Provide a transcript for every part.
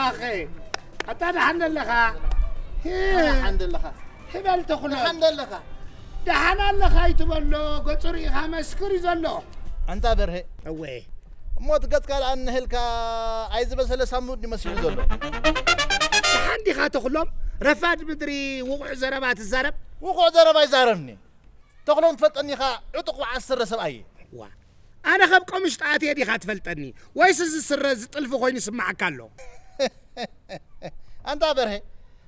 ኣኸ ኣታ ደሓን ደለኻ? ሄ፣ ደሓን ደለኻ? ህበል ተኽሎ። ደሓን ደለኻ? ደሓን ኣለኻ ኣይትበሎ፣ ገጹ ርኢኻ መስክር እዩ ዘሎ። ኣንታ በርሀ፣ እወ። እሞ እቲ ገጽካ ደኣ እንህልካ ኣይዝበሰለ ሳሙን ይመስሉ ዘሎ። ደሓን ዲኻ ተኽሎም? ረፋድ ምድሪ ውቑዕ ዘረባ ትዛረብ? ውቑዕ ዘረባ ይዛረብኒ። ተኽሎም ትፈልጠኒ ኢኻ፣ ዕጡቕ በዓል ስረ ሰብኣይ እየ። ዋ፣ ኣነ ከም ቀምሽ ጣትየ ዲኻ ትፈልጠኒ? ወይስ እዚ ስረ እዚ ጥልፊ ኮይኑ ይስምዓካ ኣሎ? ኣንታ በርሀ፣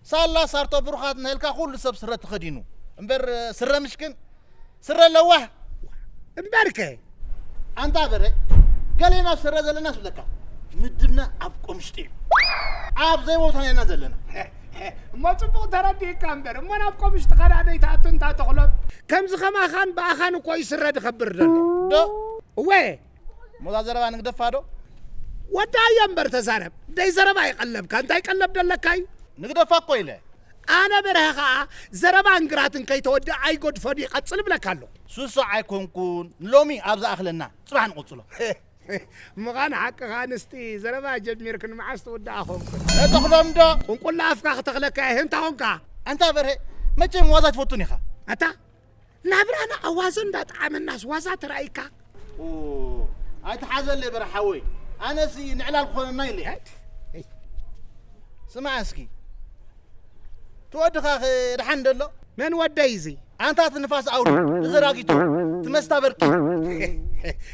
ሳላ ሳርቶ ብሩኻት እንህልካ ኩሉ ሰብ ስረ ተኸዲኑ። እምበር ስረ ምሽክን፣ ስረ ለዋህ። እምበርከ ኣንታ በርሀ፣ ገሌና ስረ ዘለና ስብለካ፣ ምድብና ኣብ ቆምሽጢ እዩ። ኣብ ዘይቦታና ኢና ዘለና። እሞ ጽቡቕ ተረዲእካ እምበር፣ እሞ ናብ ቆምሽጢ ኸዳ ደይትኣቱ እንታ ተኽሎም። ከምዚ ኸማኻን ብኣኻን እኮ እዩ ስረ ድኸብር ዘሎ። ዶ? እወ። ሞዛ ዘረባ ንግደፋ ዶ? ወዳእዮ እምበር ተዛረብ። ደይ ዘረባ ይቐለብካ። እንታይ ቀለብ ደለካ እዩ? ንግደፋ እኮ ኢለ። ኣነ በርሀ ኸኣ ዘረባን ግራትን ከይተወድእ ኣይገድፎን ይቐጽል እብለካ ኣለኹ። ሱሶ ኣይኮንኩን፣ ሎሚ ኣብ ዝኣኽለና፣ ጽባሕ ንቕጽሎ። ምዃን ሓቅኻ ኣንስቲ ዘረባ ጀሚርክን መዓስ ትውድኣ ኾንኩን? እተኽሎም ዶ? ቁንቁላ ኣፍካ ክተኽለካ እየ፣ እንታይ ኾንካ? ኣንታ በርሀ፣ መቸም ዋዛ ትፈቱን ኢኻ። ኣታ ናብራና ኣዋዘ እንዳጠዓመናስ ዋዛ ተራእይካ? ኦ፣ ኣይትሓዘለይ በርሀ ሓወይ፣ ኣነሲ ንዕላል ክኾነና ኢለ። ስማዕ እስኪ፣ ትወድኻ ኸ ደሓን ደሎ? መን ወደይ እዚ? ኣንታ እቲ ንፋስ ኣውሪ፣ እዚ ራጊቶ፣ እቲ መስታ በርቂ።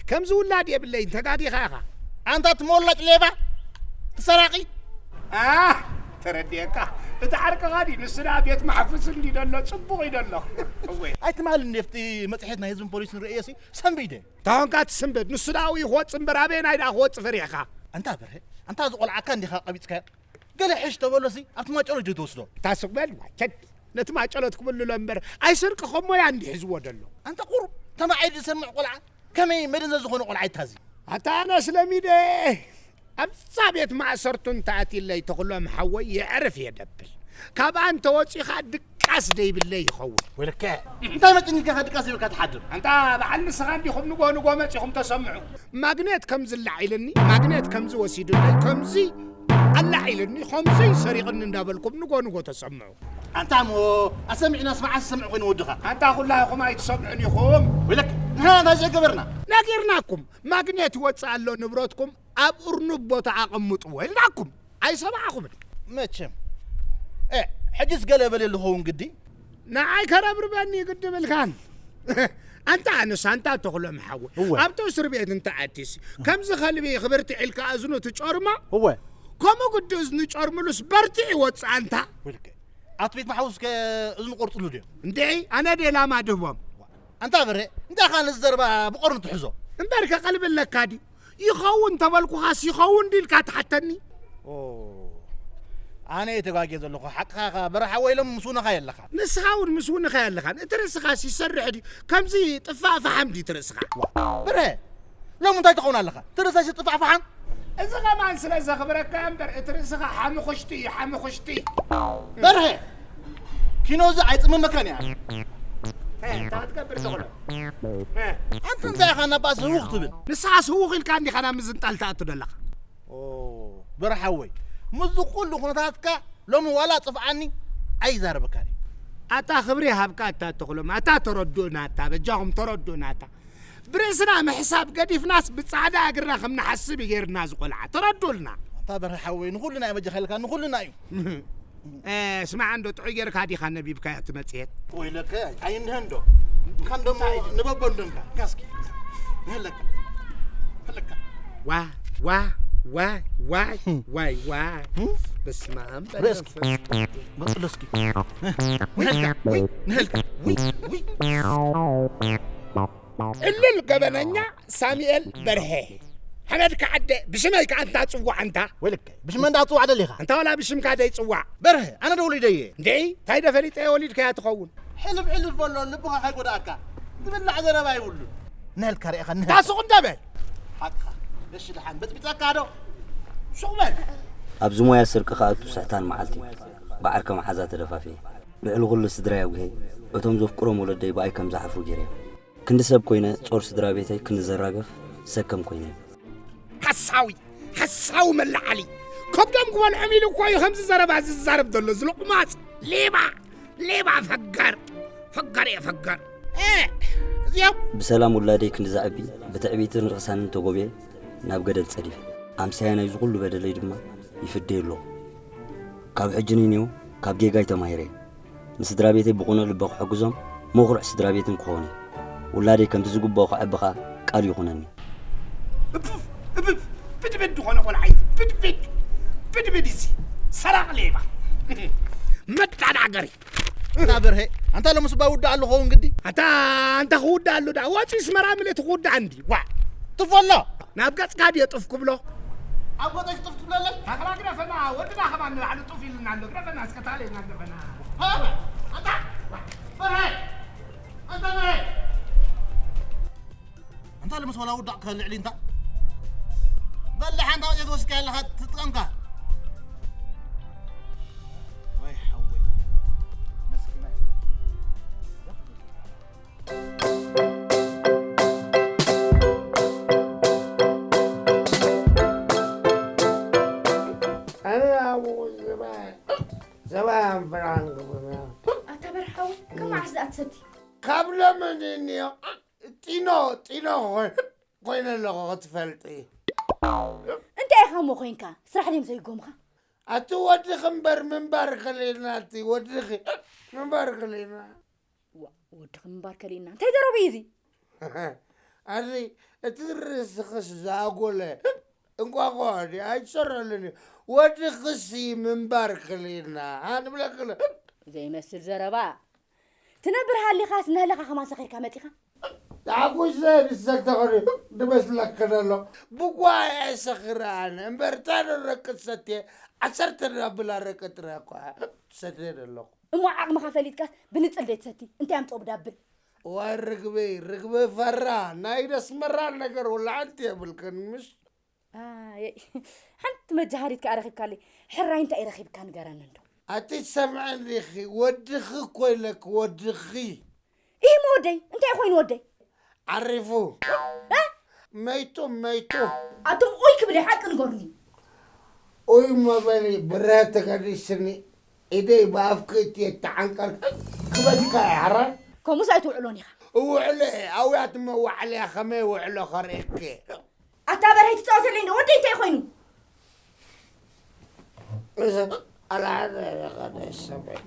ከምዚ ውላድ የብለይን፣ ተጋጊኻ ኢኻ። ኣንታ እቲ ሞላጭ ሌባ፣ እቲ ሰራቒ። ኣህ፣ ተረዲኤካ። እቲ ዓርቅኻ ድዩ? ንሱ ደኣ ቤት ማሕፉስ እንዲ ደሎ፣ ጽቡቕ እዩ ደሎ። እወ። ኣይትማል እንዴ፣ ኣብቲ መጽሔት ናይ ህዝብን ፖሊስን ርእየሲ ሰንቢደ። እንታይ ኾንካ ትስንብድ? ንሱ ደኣ ኣብኡ ክወጽእ እምበር፣ ኣበየናይ ደኣ ክወጽእ ፈሪሕኻ? ኣንታ በርሀ፣ ኣንታ ዝቖልዓካ እንዲኻ ቀቢጽካዮ። ገለ ሕሽ ተበሎሲ ኣብቲ ማጨሎት ዶ ትወስዶ? እታ ስቕ በል፣ ቸድ። ነቲ ማጨሎት ክብልሎ እምበር፣ ኣይስርቂ ከም ሞያ እንዲ ሒዝዎ ደሎ። ኣንታ ቁሩብ፣ ተማዒዱ ዝሰምዕ ቆልዓ ከመይ መደንዘዝ ዝኾነ ቆልዓ ይታዚ? ኣታ ኣነስ ለሚደ ኣብዛ ቤት ማእሰርቱ እንተኣትይለይ ተኽሎም ሓወይ የዕርፍ እየ ደብል። ካብኣ እንተወጺኻ ድቃስ ደይብለይ ይኸውን። ወይለከ፣ እንታይ መጨኒካ ኢኻ ድቃስ ዘይብልካ ትሓድር? ኣንታ በዓል ንስኻ እንዲኹም ንጎ ንጎ መጺኹም ተሰምዑ። ማግኔት ከምዚ ኣላዒልኒ፣ ማግኔት ከምዚ ወሲዱለይ፣ ከምዚ ኣላዒልኒ፣ ከምዚ ሰሪቕኒ እንዳበልኩም ንጎ ንጎ ተሰምዑ። ኣንታ እሞ ኣሰሚዕናስ መዓስ ዝሰምዕ ኮይኑ ወድኻ? ኣንታ ኩላኹም ኣይትሰምዑን ኢኹም። ወይለክ፣ ንሕና እንታይ ዘይገበርና? ነጊርናኩም። ማግኔት ይወጽእ ኣሎ ንብረትኩም ኣብ እርኑብ ቦታ ኣቐምጥዎ ኢልናኩም። ኣይሰማዕኹምን። መቸም። እ፣ ሕጅስ ገለ በል ዝኸውን ግዲ። ንዓይ ከረብርበኒ ግዲ ብልካን። ኣንታ ኣነስ ኣንታ ተኽሎም ሓወይ። እወ። ኣብቲ እስር ቤት እንተ ኣቲሲ፣ ከምዚ ከልቢ ክብርቲ ዒልካ እዝኑ ትጨርሞ፣ እወ። ከምኡ ግዲ እዝኑ ጨርምሉስ በርቲዕ ይወጽእ ኣንታ። ወልከ። ኣብቲ ቤት ማሕቡስ ከ እዝኑ ቆርጽሉ ድዮም? እንዴ፣ ኣነ ድየ ላማ ድህቦም። ኣንታ በርሀ፣ እንታይ ኻን እዚ ዘረባ ብቐርኑ ትሕዞ? እምበርከ ቀልቢ ኣለካ ድዩ? ይኸውን ተበልኩኻስ ይኸውን ድዩ ኢልካ ትሓተኒ? ኦ፣ ኣነ እየ ተጋግየ ዘለኹ። ሓቅኻ ኢኻ በርሀ ሓወይ፣ ሎም ምስ ውነኻ የለኻ። ንስኻ እውን ምስ ውንኻ የለኻን። እቲ ርእስኻስ ይሰርሕ ድዩ? ከምዚ ጥፋእ ፈሓም ድዩ እቲ ርእስኻ? ዋ፣ በርሀ፣ ሎም እንታይ ትኸውን ኣለኻ? እቲ ርእሰይሲ ጥፋእ ፈሓም? እዚ ኸማን ስለ ዘኽብረካ እምበር እቲ ርእስኻ ሓሙኽሽቲ እዩ፣ ሓሙኽሽቲ። በርሀ፣ ኪኖ እዚ ኣይጽምመካን እያ። እንታይ ትገብር ተኽሎ? ኣንተ እንታይ ኢኻ ናብ ባእሲ ህውኽ ትብል? ንስኻስ ህውኽ ኢልካ እንዲኻ ናብ ምዝንጣል ትኣቱ ዘለኻ። ኦ፣ በርሀ ሓወይ፣ ምስዚ ኩሉ ኩነታትካ ሎሚ ዋላ ጽፍዓኒ ኣይዛረበካን እዩ። ኣታ ክብሪ ሃብካ ኣታ ተኽሎም፣ ኣታ ተረድኡና፣ ኣታ በጃኹም ተረድኡና፣ ኣታ ብርእስና ምሕሳብ ገዲፍናስ ብጻዕዳ እግርና ከም ንሓስብ እዩ ገይርና ዝቆልዓ። ተረድኡልና። ኣታ በርሀ ሓወይ፣ ንኹልና እየ በጃኻ ኢልካ፣ ንኹልና እዩ። እ፣ ስማዕ እንዶ ጥዑይ ጌርካ ዲኻ ነቢብካዮ እቲ መጽሔት? ወይለከ ኣይንህን ዶ? እንካን ደሞ ንበቦ እንዶ እንካ። እንካ እስኪ። ንህለካ። ንህለካ። ዋ፣ ዋ፣ ዋ፣ ዋይ፣ ዋይ፣ ዋይ። በስመ ኣብ በል ርእስኪ። መንፈስ ቅዱስ። መጽሎ እስኪ። ንህልካ። ውይ፣ ንህልካ። ውይ፣ ውይ። ዕሉል ገበነኛ ሳሙኤል በርሀ። ሓመድካ ዓደ፣ ብሽመይ ከኣ እንታ ጽዋዕ እንታ። ወይለከ። ብሽመ እንዳ ጽዋዕ ደሊኻ? እንታ ዋላ ብሽምካ ደይጽዋዕ። በርሀ፣ ኣነ ዶ ወሊደየ? እንዴ፣ እንታይ ዶ ፈሊጠዮ ወሊድካያ ትኸውን? ሕልፍ ሕልፍ በሎ፣ ልብኻ ከይጎድኣካ። ዝብላዕ ዘረባ ይብሉን። ንህልካ ርኢኻ፣ ንህልካ። እንታ ሱቕ እንደ በል። ሓቅኻ። እሺ፣ ደሓን በጽቢጸካ ዶ? ሱቕ በል። ኣብዚ ሞያ ስርቂ ክኣቱ ስሕታን መዓልቲ፣ ብዓርከ መሓዛ ተደፋፊኤ። ልዕሊ ኩሉ ስድራይ ኣጉሄ፣ እቶም ዘፍቅሮም ወለደይ ብኣይ ከም ዝሓፍሩ ገይረዮም። ክንዲ ሰብ ኮይነ ጾር ስድራ ቤተይ ክንዲ ዘራግፍ ሰከም ኮይነ። ሓሳዊ ሓሳዊ መለዓሊ ከብዶም ክበልዖም ኢሉ እኮ እዩ ከምዚ ዘረባ ዝዛረብ ዘሎ፣ ዝልቑማፅ ሌባ፣ ሌባ ፈገር፣ ፈገር እየ ፈገር። እ፣ እዚኦም ብሰላም ውላደይ ክንዲ ዘዕቢ ብትዕቢትን ርኽሳንን ተጎብየ ናብ ገደል ጸዲፈ። ኣምሳያ ናይዚ ኩሉ በደለይ ድማ ይፍደዮ ኣለኹ። ካብ ሕጂ ንንዮ ካብ ጌጋይ ተማሂረ። ንስድራ ቤተይ ብቑኑዕ ልበ ክሕግዞም መኹርዕ ስድራ ቤትን ክኾኑ። ውላደይ ከምቲ ዝግብኦ ክዕቢ ኸኣ ቃል ይኹነኒ። እብፍ፣ እብፍ፣ ብድብድ ዝኾነ ቆልዓ እዩ። ብድብድ፣ ብድብድ እዚ ሰራቕ ሌባ። መዳናገሪ። ኣታ በርሄ፣ ኣንታ ሎምስ ባይ ውዳእ ኣሎ ኸውን ግዲ? ኣታ ኣንታ ክውዳእ ኣሎ ደኣ፣ ወፂኡ ስመራ ምልእቲ ክውዳእ እንዲ። ዋ! ጥፎ ኣሎ። ናብ ገጽካ ድየ ጥፍ ክብሎ? ኣብ ገጸሽ ጥፍ ትብለለይ? ታኽላ ግደፈና፣ ወድና ከማን ንባዕሉ ጥፍ ኢሉና ኣሎ። ግደፈና፣ እስከ ታሌና ግደፈና። ሃ? ኣንታ፣ ዋ! በርሄ! ኣንታ በርሄ! ኣንታ ሎምስ ዋላ ውዳእ ክልዕሊ እንታ? በል ሓንታ ወፂኡ ትወስካ ኣለኻ ትጥቀምካ። ወይ ሓወይ። መስኪናይ። ኣነ ኣብኡ ዝባይ፣ ዝባይ ኣንፍራን ግብና። ኣታ በርሓዊ፣ ከም መዓስ ደኣ ትሰቲ? ካብ ለምን እንዮ? ጢኖ፣ ጢኖ ኮይ-፣ ኮይነ ኣለኹ ክትፈልጢ። እንታይ ኢኻ እሞ ኮይንካ? ስራሕ ድዮም ዘይጎምኻ? ኣቲ ወድኺ እምበር ምንባር ከሊእና፣ ኣቲ ወድኺ ምንባር ከሊእና። ዋ፣ ወድኺ ምንባር ከሊእና። እንታይ ዘረባ እዩ እዚ? ኣዚ እቲ ርእስኽስ ዝኣጎለ እንቋቑሖ ድዩ? ኣይትሰርሐሉን እዩ። ወድኽሲ ምንባር ከሊእና። ኣ፣ ንብለክለ። ዘይመስል ዘረባ። ትነብር ሃሊኻስ እናሃለኻ ከማን ሰኺርካ መጺኻ? ተሓጒሰ ንሰተ ኾነ ድመስለክ ደሎ። ብጓያ ሰኺረ ኣነ እምበር፣ እንታይ ደረቂ ትሰትየ? ዓሰርተ ዳብል ኣረቂ ጥራይ እኳ ትሰትየ ደለኹ። እሞ ዓቕምኻ ፈሊጥካስ ብንጽል ደይ ትሰቲ? እንታይ ኣምጽኦ ብዳብል? ዋይ ርግበይ፣ ርግበ ፈራ፣ ናይ ደስመራ ነገር ወላ ሓንቲ የብልክን፣ ምሽ? ኣየ፣ ሓንቲ መጃሃሪት ከኣ ረኺብካለይ። ሕራይ እንታይ ረኺብካ ንገረኒ እንዶ። ኣቲ ትሰምዐን ዲኺ? ወድኺ እኮ ኢለኪ፣ ወድኺ። ኢሂ፣ እሞ ወደይ፣ እንታይ ኮይኑ ወደይ? ዓሪፉ። እ? መይቱ፣ መይቱ። ኣቶም ኡይ ክብል እየ፣ ሓቂ ንገሩኒ። ኡይ እሞ በሊ፣ ብረት ተገዲስኒ፣ ኢደይ ብኣፍኪ እትየ ተዓንቀር ክበትካ እየ፣ ሓራይ። ከምኡስ ኣይትውዕሎን ኢኻ። እውዕሎ እየ፣ ኣውያት መዋዕለያ ከመይ ውዕሎ ከርእየኪ እየ። ኣታ በርሀይ ትጻወተለይ እንዶ፣ ወደይ እንታይ ኮይኑ? እዚ ኣልዓለ ረኸደ ሰበይ።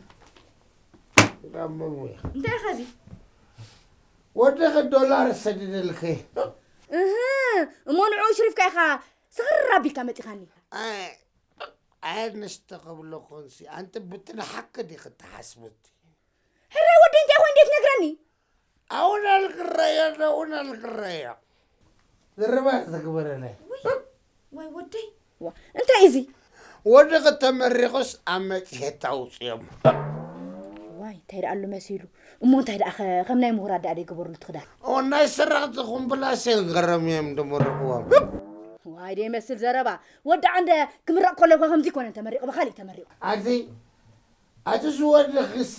ጋመሙ ኢኻ። እንታይ ኢኻ እዚ? ወድኺ ዶላር ሰዲደልኪ። እህ፣ እሞ ንዕኡ ሽሪፍካ ኢኻ ስኽር ኣቢልካ መጺኻኒ። ኣይ፣ ኣይ፣ ንስተ ክብለኹንሲ፣ ኣንቲ ብትንሓኪ ዲኺ ትሓስብቲ? ሕራይ ወደይ እንታይ ኮይኑ እንዴት ነግረኒ? ኣሁን ኣልክረዮ፣ ኣሁን ኣልክረዮ። ዝርባ ትግበረለይ። ውይ፣ ዋይ ወደይ። ዋ፣ እንታይ እዚ? ወዲ ከተመሪቑስ ኣብ መጽሔት ኣውጽኦም። ዋይ፣ እንታይ ደኣ ኣሎ መሲሉ? እሞ እንታይ ደኣ ኸ-፣ ከም ናይ ምሁራት ደኣ ደይገበሩሉ እቲ ክዳን? ኦ፣ ናይ ሰረቕቲ ኩምብላስ እዮም ገረም እዮም ድምርቕዎም። ዋይ፣ ደይመስል ዘረባ። ወዲ ዓንደ ክምረቕ ከሎ እኳ ከምዚ ኮነ ተመሪቑ፣ ብኻሊእ ተመሪቑ። ኣዚ ኣቲ ዝወድኽሲ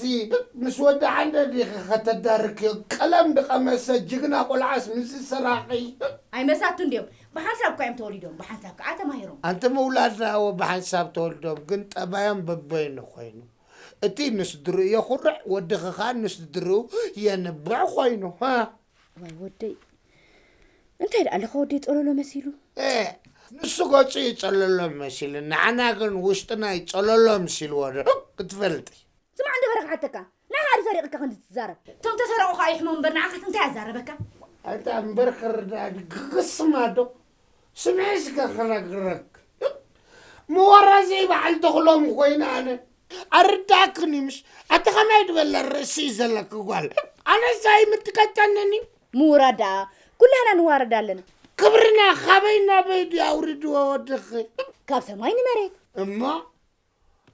ምስ ወዲ ዓንደ ዲኺ ከተዳርክዮ? ቀለም ድቐመሰ ጅግና ቆልዓስ ምስዚ ሰራቒ? ኣይመሳቱን ድዮም? ብሓንሳብ እኳ እዮም ተወሊዶም፣ ብሓንሳብ ከኣ ተማሂሮም። ኣንቲ ምውላድ ደኣ ብሓንሳብ ተወሊዶም፣ ግን ጠባዮም በበይኑ ኮይኑ። እቲ ንስድርኡ የኹርዕ፣ ወድኺ ኸኣ ንስድርኡ የንብዕ ኮይኑ። ሃ? ዋይ ወደይ፣ እንታይ ደኣ ኣለኻ ወደይ ጸለሎ መሲሉ? ኤ፣ ንሱ ገጹ እዩ ጸለሎ መሲሉ፣ ንዓና ግን ውሽጥና እዩ ጸለሎ መሲልዎ ዶ ክትፈልጢ? ስማዕ እንደ በረኻ ሓተካ፣ ንዓኻ ድዩ ሰሪቕካ ከምዚ ትዛረብ? እቶም ተሰረቑ ኸኣ ይሕመሙ እምበር ንዓኻስ እንታይ ኣዛረበካ? ኣንታ እምበር ክርዳእኒ ግግስማ ዶ? ስምዒ እስከ ክነግረክ። ምወራዘይ በዓል ተኽሎም ኮይነ ኣነ። ኣርዳእክን እዩ ምሽ? ኣቲ ኸመይ ድበለ ርእሲ እዩ ዘለኪ ጓል? ኣነስ ኣይምትከተንን እዩ። ምውራድ ደኣ ኩላህና ንዋረድ ኣለና። ክብርና ኻበይ ናበይ ድዩ ኣውሪድዎ ወድኺ? ካብ ሰማይ ንመሬት። እሞ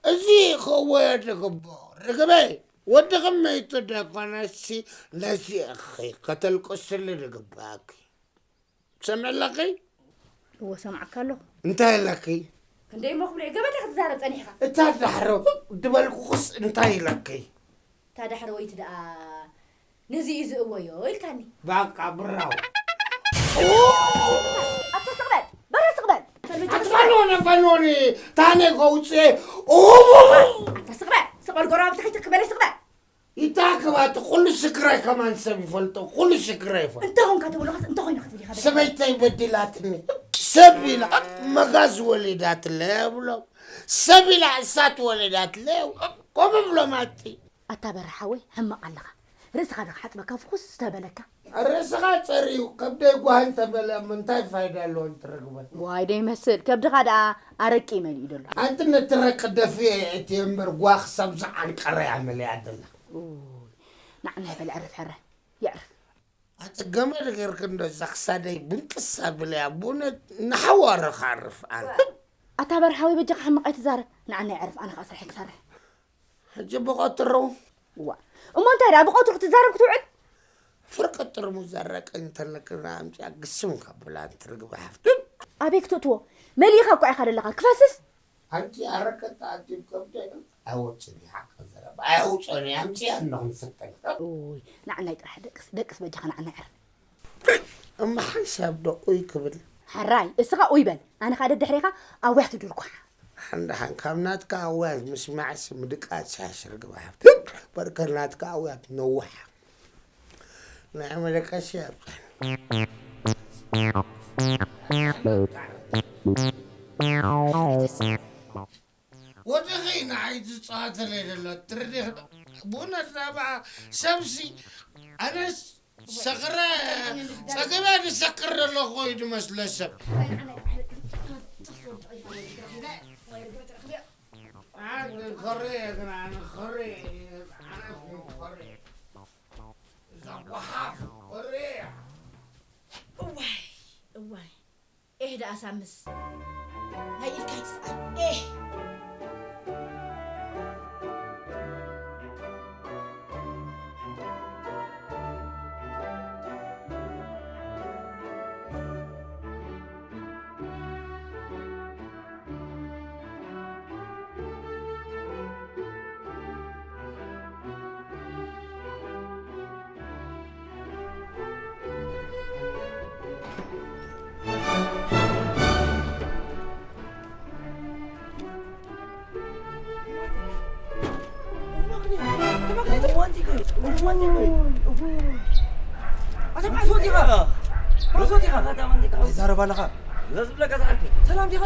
እዚ ክእወዮ ድግብኦ። ርግበይ፣ ወድኺ መይቱ ደኮነሲ ነዚ ኢኺ ከተልቅስሉ ድግብኣኪ። ትሰምዒ ኣለኺ? እወ፣ ሰምዓካ ኣለኹ። እንታይ ኣለኪ? ክንደይ እሞ ክብሎ እየ፣ ገበታ ክትዛረብ ጸኒሕካ። እታ ዳሕሮ ድበልኩኽስ እንታይ ኢለኪ? እታ ዳሕረወይቲ ደኣ ነዚ እዩ ዝእወዮ ኢልካኒ። ባቃ ብራው። ኣታ ስቕ በል፣ በረ ስቕ በል። ኣትፋሉ፣ ነፈኖኒ ታኔ ከውፅኤ። ኣታ ስቕበ፣ ስቕበል ጎረባብቲ ከይትክበለ ስቕበ። ይታክባት ኩሉ ሽክራይ ከማን ሰብ ይፈልጦ፣ ኩሉ ሽክራይ ይፈልጦ። እንተ ኾንካ ትብሎ ኸስ እንተ ኾይኑ ክትብል ኢኻ። ሰበይተይ በዲላትኒ። ሰብ ኢላ መጋዝ ወሊዳትለ ብሎም፣ ሰብ ኢላ እሳት ወሊዳትለ። ከምኡ ብሎም ኣቲ ኣታ በርሓ ወይ ሕማቕ ኣለኻ። ርእስኻ ዶ ክሓጽበካ ፍኹስ ተበለካ? ርእስኻ ጸሪዩ ከብደይ ጓህን ተበለ እሞ እንታይ ፋይዳ ኣለዎ እንትረግበን? ዋይ ደይመስል፣ ከብድኻ ደኣ ኣረቂ መሊኡ ደሎ። ኣንቲ ነቲ ረቂ ደፊኤ እቲ እምበር ጓህ ክሳብ ዝዓንቀረያ መሊኣ ደላ። ኡይ፣ ናዕ ናይ በል ዕርፍ ሕረ፣ የዕርፍ። ኣጸገመ ነገር ክንዶ እዛ ክሳደይ ብንቅስ ኣብለያ፣ ብእውነት ንሓዋሩ ክዓርፍ ኣነ። ኣታ በርሓ ወይ በጃኻ ሕማቕ ኣይትዛረብ፣ ንዓና የዕርፍ፣ ኣነ ኸኣ ስርሐይ ክሰርሕ። ሕጂ ብቐትሩ። እዋ። እሞ እንታይ ደኣ ብቐትሩ ክትዛረብ ክትውዕል? ፍርቂ ጥርሙዝ ኣረቂ እንተለክና ኣምጺኣ ግስም ከብላ እንትርግባ ሓፍቲ። ኣበይ ክትእትዎ? መሊእኻ እኮ ኢኻ ዘለኻ። ክፈስስ? ኣንቲ ኣረቂ ተኣትዩ ከብደ ኣይወጽን እዩ ሓቂ ዘረባ። ኣየውጽኦን እዩ ኣምጺኣ እንኹም ፍተን። ኡይ፣ ንዓናይ ጥራሕ ደቅስ፣ ደቅስ በጃኻ ንዓናይ ዕረፍ። እማ ሓንሳብ ዶ ኡይ ክብል? ሕራይ፣ እስኻ ኡይ በል። ኣነ ኸኣ ደድሕሬኻ ኣውያት ድርኳሓ። ሓን ደሓን ካብ ናትካ ኣውያት ምስማዕስ ምድቃስ ይሓይሽ ርግብ ሓፍቲ። በርከ ናትካ ኣውያት ነውሓ። ናይ መደቀሲ ኣብፀን። ወድኺ ንዓይ ዝፃወተለይ ዘሎ ትርዲኽ ዶ? ብእውነት ናብኣ ሰብሲ ኣነስ ሰኽረ ጸገበ ዝሰክር ዘሎ ኮይኑ መስለ ሰብ። ኣነ ኸሬ ግን ኣነ ኸሬ ኣነ ኸሬ እዛ ጓሓፍ ኸሬ። እዋይ እዋይ። ኤህ ደኣ ሳምስ ናይ ኢድካ ይትስኣል። ኤህ። ኣይዛረብ ኣለኻ። ሰላም ዲኻ?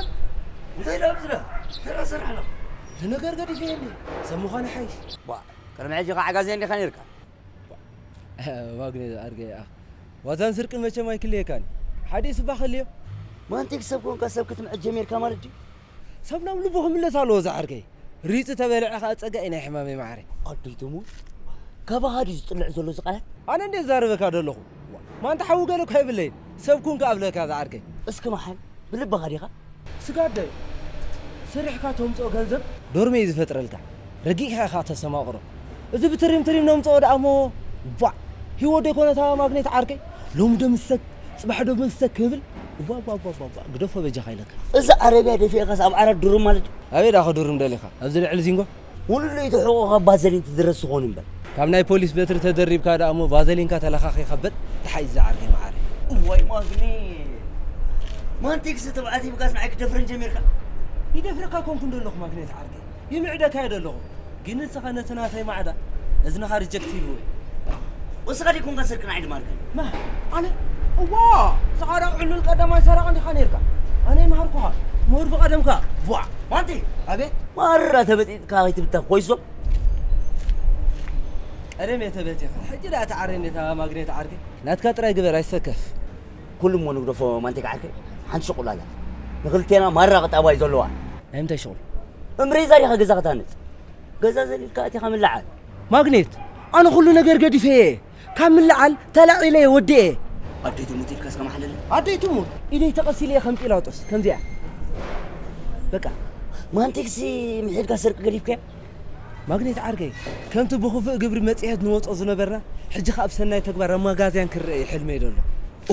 እንታይ ኢላ ብዝላ? ተራ ስራሕ ኣሎ። ንነገር ገዲፈ እየ እንዴ? ሰብ ምዃነ ሓይሽ። ዋ፣ ቅድሚ ሕጂ ኸዓ ዓጋዜ እንዲኻ ነይርካ? ማግኔት ኣድገ፣ ኣ፣ ዋዛን ስርቅን መቸም ኣይክልየካን። ሓደ ስባ ክልዮ። ማንቲክ ሰብ ኮንካ ሰብ ክትምዕድ ጀሚርካ ማለት ድዩ? ሰብ ናብ ልቡ ክምለስ ኣለዎ ዝዓርከይ። ሪፅ ተበልዐ ኸዓ ፀጋኢ ናይ ሕማመይ ማዕረ። ኣደይ ትሙት፣ ካባኻ ድዩ ዝጥልዕ ዘሎ እዚ ቃላት? ኣነ እንዴ ዛረበካ ደለኹ? ማንታ ሓዊ ገለ እኳ የብለይን። ሰብ ኩን ክኣብለካ ዝዓርከይ። እስኪ መሓል፣ ብልብኻ ዲኻ? ስጋደይ፣ ሰሪሕካ ተምፅኦ ገንዘብ ዶርመ እዩ ዝፈጥረልካ። ረጊእካ ኢኻ ተሰማቕሮ። እዚ ብትሪም ትሪም ነምፅኦ ደኣ እሞ፣ ቧዕ! ህይወት ዶ ይኮነታ ማግኔት ዓርከይ? ሎሚ ዶ ምሰክ፣ ፅባሕ ዶ ምሰክ ክብል፣ ቧ፣ ቧ፣ ቧ፣ ቧ፣ ቧ፣ ግደፎ በጃኻ ኢለካ። እዚ ዓረብያ ደፊእካስ ኣብ ዓራት ድሩም ማለት ድዩ? ኣበይ ደኣ ክድሩም ደሊኻ? ኣብዚ ልዕሊ ዚንጎ? ሙሉእ እቲ ሕቖኻ ባዘሊን ትድረስ ዝኾን እምበር። ካብ ናይ ፖሊስ በትሪ ተደሪብካ ደኣ እሞ ቫዘሊንካ ተለኻኺኻ በጥ ተሓይዝ ዝዓርከይ መዓረይ። እዋይ ማግኔት። ማንቲክስ ትብዓት ሂብካስ ንዓይ ክደፍረን ጀሚርካ? ይደፍረካ ኮንኩ እንደለኹ ማግኔት ዓርከይ። ይምዕደካ እየ ደለኹ። ግን ንስኻ ነቲ ናተይ ማዕዳ እዝንኻ ሪጀክት ኢልዎ እዩ። ወስኻ ደይኮንካ ስርቂ ንዓይ ድማርከኒ? መ-፣ ኣነ? እዋ! ንስኻ ደኣ ዕሉል ቀዳማይ ሰራቒ እንዲኻ ነይርካ። ኣነ ይምሃርኩኻ። ምሁር ብቐደምካ። ቧዕ! ማንቲ! ኣቤት! ማራ ተበጢጥካ ከይትብተኽ ኮይሶ። ቀደም እየ ተበቲኸ። ሕጂ ደኣ ተዓርየኒ እታ ማግኔት ዓርከይ። ናትካ ጥራይ ግበር፣ ኣይትሰከፍ። ኩሉ እሞ ንግደፎ ማንቲክ ዓርከይ። ሓንቲ ሸቑል ኣላ። ንኽልቴና ማራ ቅጣባ እዩ ዘለዋ። ናይ ምንታይ ሸቑል? እምሪ እዛ ዲኻ ገዛ ክትሃንጽ? ገዛ ዘሊልካ ኣቲኻ ምልዓል። ማግኔት፣ ኣነ ኩሉ ነገር ገዲፈ እየ። ካብ ምልዓል ተላዒለ እየ ወዲኤ። ኣደይ ትሙት ኢልካ እስከ መሓለለ። ኣደይ ትሙት፣ ኢደይ ተቐሲለ እየ ከም ጲላጦስ፣ ከምዚኣ። በቃ። ማንቲክሲ ምሒድካ ስርቂ ገዲፍካዮ? ማግኔት ዓርከይ፣ ከምቲ ብኽፉእ ግብሪ መጽሔት ንወጾ ዝነበርና፣ ሕጂ ኸኣ ብሰናይ ተግባር ኣብ መጋዝያን ክረአ እዩ ሕልመይ ዘሎ።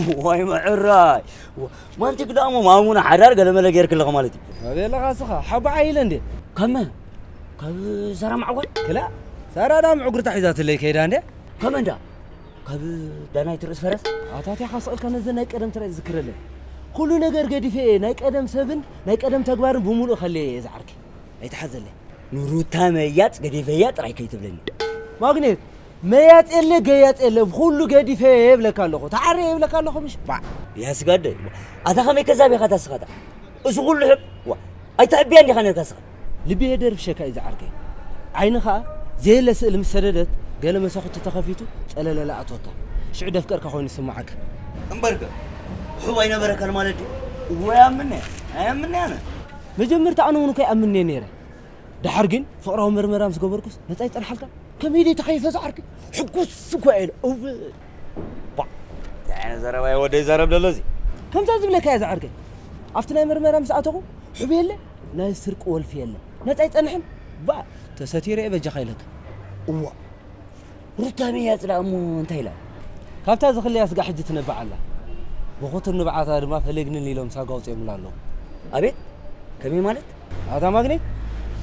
እዋይ ምዕራይ! ዋ፣ ማንቲክ ደኣ እሞ ማሙና ሓዳር ገለመለ ጌርክለኺ ማለት እዩ። ኣበይ ኣለኻ እስኻ? ሓቦ ዓይለ እንዴ? ካብ መን? ካብ ሳራ ማዕጎል? ክላ፣ ሳራ ደኣ ምዕጉርታ ሒዛትለይ ከይዳ እንዴ? ከመይ እንዳ? ካብ ዳናይት ርእስ ፈረስ? ኣታቲኻ ስቕ ኢልካ ነዘን ናይ ቀደም ትራይ ዝክረለይ። ኩሉ ነገር ገዲፈ እየ፣ ናይ ቀደም ሰብን ናይ ቀደም ተግባርን ብምሉእ ከለየ እየ ዝዓርከይ። ኣይትሓዘለይ። ንሩታ መያጽ ገዲፈያ ጥራይ ከይትብለኒ። ማግኔት፣ መያጽ የለ፣ ገያጽ የለ፣ ኩሉ ገዲፈ እየ እብለካ ኣለኹ። ተዓረ እየ እብለካ ኣለኹ፣ ምሽ? ባ፣ ያ ስጋደ። ኣታ ከመይ ከዛብ ኢኻ ታስኻታ? እዚ ኩሉ ሕብ፣ ዋ፣ ኣይተዕብያን ዲኻ ነርካ ስኻ? ልቢ የደርብሸካ እዩ ዝዓርከይ። ዓይኒ ኸኣ ዘየለ ስእሊ ምስ ሰደደት፣ ገለ መሳኹቲ ተኸፊቱ ጸለለለ ኣትወካ። ሽዑ ደፍቀርካ ኮይኑ ይስምዓካ። እምበርከ፣ ሕቡ ኣይነበረካን ማለት ድዩ? እወ፣ ይኣምን እየ። ኣይኣምን እየ ኣነ። መጀመርታ ኣነ እውን እኮ ይኣምን እየ ነይረ። ደሓር ግን ፍቕራዊ መርመራ ምስ ገበርኩስ ነጻ ይጸንሓልካ። ከመይ ደይ ተኸይፈ ዝዓርከይ? ሕጉስ እኮ እየ ኢለ። እወ። ባ፣ እንታይ ዓይነት ዘረባ እዩ ወደይ ዘረብ ደሎ እዚ? ከምዛ ዝብለካ እየ ዝዓርከይ። ኣብቲ ናይ መርመራ ምስ ኣተኹ፣ ሕቡ የለ፣ ናይ ስርቂ ወልፊ የለ። ነጻ ይጸንሕን። ባ፣ ተሰቲረ እየ በጃኻ ኢለካ። እዋ። ሩታ መያጽ ደኣ እሞ እንታይ ኢላ? ካብታ ዝኽልያ ስጋዕ ሕጂ ትነብዕ ኣላ። ብኹቱር ንብዓታ ድማ ፈለግንን ኢሎም ሳጋ ኣውጺኦምላ ኣለዉ። ኣቤት? ከመይ ማለት? ኣታ ማግኔት፣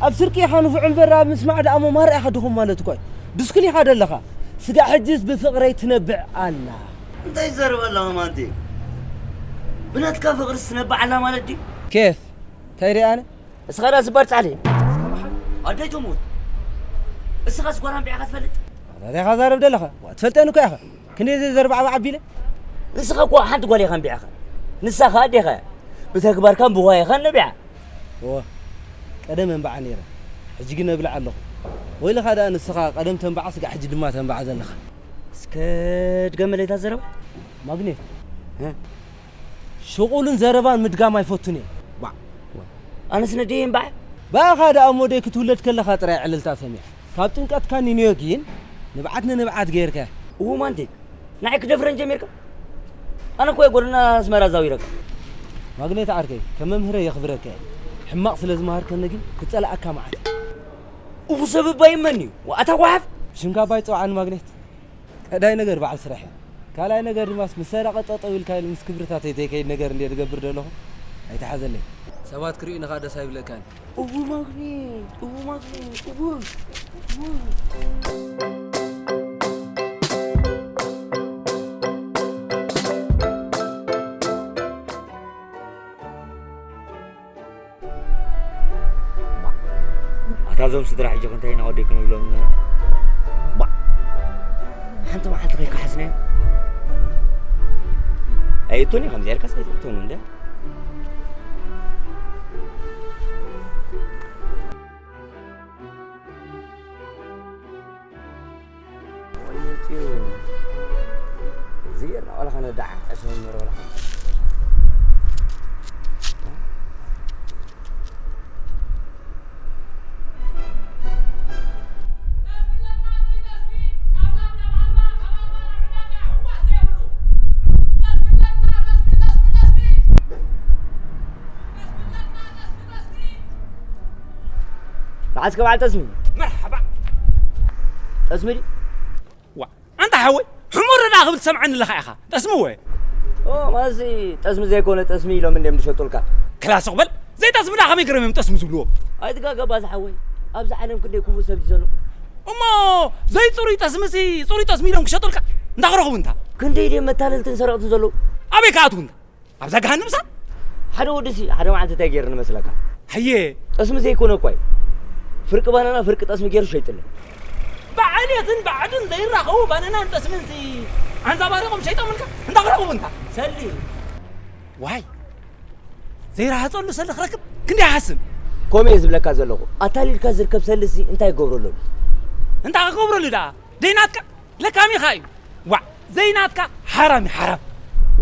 ኣብ ስርቂ ኢኻ ንፉዕ እምበር ኣብ ምስማዕ ደኣ እሞ ማራ ኢኻ ድኹም ማለት እኮ እዩ። ድስኩል ኢኻ ደለኻ። ስጋዕ ሕጅስ ብፍቕረይ ትነብዕ ኣላ። እንታይ ትዛረብ ኣለኻ ማንቲ? ብናትካ ፍቕርስ ትነብዕ ኣላ ማለት ድዩ? ኬፍ? እንታይ ሪኣ ኣነ? እስኻ ደኣ ስባር ጻሕሊ። ኣደይ ትሙት። እስኻስ ጓል ኣንቢዕኻ ትፈልጥ? ኣታ እንታይ ኢኻ ዛረብ ደለኻ? ዋ፣ ትፈልጠኒ እኮ ኢኻ። ክንደይ ዘርባዕባዕ ኣቢለ? ንስኻ እኮ ሓንቲ ጓል ኢኻ ኣንቢዕኻ። ንሳ ኸኣ ኣዴኻ እያ። ብተግባርካን ብዋይኻን ነቢዓ። እወ፣ ቀደም እንባዓ ነይረ። ሕጂ ግን እብልዓ ኣለኹ። ወይልኻ ደኣ ንስኻ ቀደም ተንባዓ ስጋዕ ሕጂ ድማ ተንባዓ ዘለኻ። እስከ ድገመለይ እታ ዘረባ። ማግኔት። እ? ሽቑልን ዘረባን ምድጋም ኣይፈቱን እየ። ባዕ። ኣነስ ነደይ እምባዓ። ባኻ ደኣ እሞ ደይ ክትውለድ ከለኻ ጥራይ ዕልልታ ሰሚዐ። ካብ ጥምቀትካ ንንዮ ግን ንብዓት ንንብዓት ገይርከ። እዉ ማንቲክ፣ ንዓይ ክደፍረን ጀሚርካ? ኣነ እኮ እየ ጎደና ኣስመራ ዛዊረካ። ማግኔት ዓርከይ፣ ከም መምህረይ የኽብረካ እየ። ሕማቕ ስለ ዝመሃርከኒ ግን ክጸልኣካ መዓት እየ። እዉ ሰብ እባ ይመን እዩ። ኣታ ጓሓፍ! ብሽምካ እባ ኣይትጸውዓኒ ማግኔት። ቀዳይ ነገር በዓል ስራሕ እዩ። ካልኣይ ነገር ድማ ምስ ሰረቐ ጠጠው ኢልካ ኢሉ ምስ ክብርታተይ ዘይከይድ ነገር እንድየ ዝገብር ዘለኹ። ኣይትሓዘለይ። ሰባት ክርእዩኒ ኸኣ ደስ ኣይብለካን። እዉ ማግኔት፣ እዉ ማግኔት፣ እዉ፣ እዉ። ኣታ እዞም ስድራ ሕጂ ከ እንታይ ኢና ወደይ ክንብሎም? ባ፣ ሓንቲ መዓልቲ ከይከሓስናዮ ኣይእቶን እዩ። ከምዚ ኢልካስ ኣይትእቶን እንደ። ወይኔ ፂው። እዚ ጌርና ዋላ ኸነ ዳዓ ዕስብ ንበሮ ዋላ ኸነ። መዓስከ በዓል ጠስሚ? መርሓባ። ጠስሚ ድዩ? ዋ፣ ኣንታ ሓወይ፣ ሕሙር ደኣ ክብል ትሰምዓኒ ኣለኻ ኢኻ። ጠስሚ ወ? ኦ፣ ማዚ ጠስሚ ዘይኮነ ጠስሚ ኢሎም እንድዮም ዝሸጡልካ። ክላ ስቕ በል። ዘይጠስሚ ደኣ ከመይ ገይሮም እዮም ጠስሚ ዝብልዎ? ኣይትጋገባ ዝሓወይ። ኣብዚ ዓለም ክንደይ ክፉእ ሰብ እዩ ዘሎ። እሞ ዘይጽሩይ ጠስሚሲ ጽሩይ ጠስሚ ኢሎም ክሸጡልካ? እንዳኽረኹቡ እንታ። ክንደይ ድዮም መታለልትን ሰረቕትን ዘለዉ? ኣበይ ክኣትዉ እንታ? ኣብዛ ገሃነም እሳት? ሓደ ወዲሲ ሓደ መዓልቲ እንታይ ገይሩ ንመስለካ? ሃየ። ጠስሚ ዘይኮነ እኳ እዩ። ፍርቂ ባናና ፍርቂ ጠስሚ ገይሩ ሸይጥለይ። ብዓልየትን ብዓድን ዘይራኸቡ ባናናን ጠስምንሲ ኣንዛባሪቖም ሸይጦምልካ? እንዳ ክረኽቡ እንታ? ሰሊ። ዋይ። ዘይረሃጸሉ ሰሊ ክረክብ ክንደይ ይሓስም? ከምኡ እየ ዝብለካ ዘለኹ። ኣታሊልካ ዝርከብ ሰልሲ እንታይ ይገብረሉ? እንታይ ክገብረሉ ደኣ? ደይናትካ? ለካሚኻ እዩ። ዋዕ፣ ዘይናትካ ሓራም እዩ፣ ሓራም።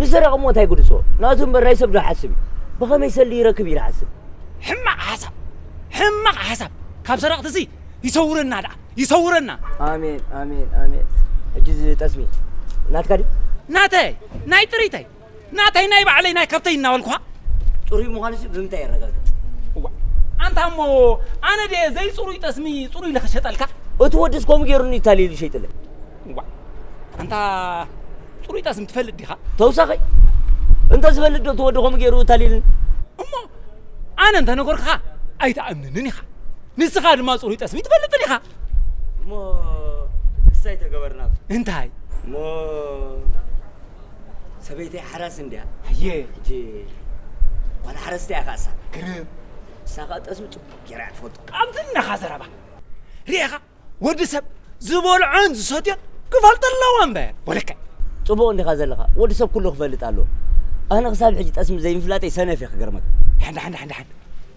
ንሰረቕ እሞ እንታይ ጉድሶ? ናቱ እምበር ናይ ሰብ ዶ ሓስብ እዩ? ብኸመይ ሰሊ ይረክብ እዩ ዝሓስብ? ሕማቕ ሓሳብ፣ ሕማቕ ሓሳብ። ካብ ሰረቕትሲ ይሰውረና ደኣ፣ ይሰውረና። ኣሜን፣ ኣሜን፣ ኣሜን። ሕጂ እዚ ጠስሚ ናትካ ድዩ? ናተይ፣ ናይ ጥሪተይ፣ ናተይ፣ ናይ ባዕለይ፣ ናይ ከብተይ እናበልኩኻ። ጽሩይ ምዃኑሲ ብምንታይ የረጋግጽ? እዋ፣ ኣንታ እሞ ኣነ ድየ ዘይጽሩይ ጠስሚ ጽሩይ ኢለ ክሸጠልካ? እቲ ወድስ ከምኡ ገይሩኒ እዩ ታሊሉ ሸይጥለይ። እዋ፣ ኣንታ ጽሩይ ጠስሚ ትፈልጥ ዲኻ? ተውሳኸይ፣ እንተ ዝፈልጥ ዶ እቲ ወዲ ከምኡ ገይሩ ታሊልኒ? እሞ ኣነ እንተ ነገርኩኻ ኣይትኣምንንን ኢኻ። ንስኻ ድማ ጽሩይ ጠስሚ ትፈልጥን ኢኻ። እሞ ንሳ ኣይተገበርና። እንታይ? እሞ ሰበይተይ ሓራስ እንድያ። ኣየ። ሕጂ ጓል ሓረስታይ እያ ኸኣሳ። ግርም። ንሳ ኸኣ ጠስሚ ጽቡቕ ጌራ እያ ትፈልጦ። ኣብቲ እነኻ ዘረባ ርኢኻ፣ ወዲ ሰብ ዝበልዖን ዝሰትዮን ክፈልጥ ኣለዎ እምበር። ወለከ። ጽቡቕ እንዲኻ ዘለኻ። ወዲ ሰብ ኩሉ ክፈልጥ ኣለዎ። ኣነ ክሳብ ሕጂ ጠስሚ ዘይምፍላጠይ ሰነፍ እየ ክገርመካ። ሓንዳ፣ ሓንዳ፣ ሓንዳ፣ ሓንዳ።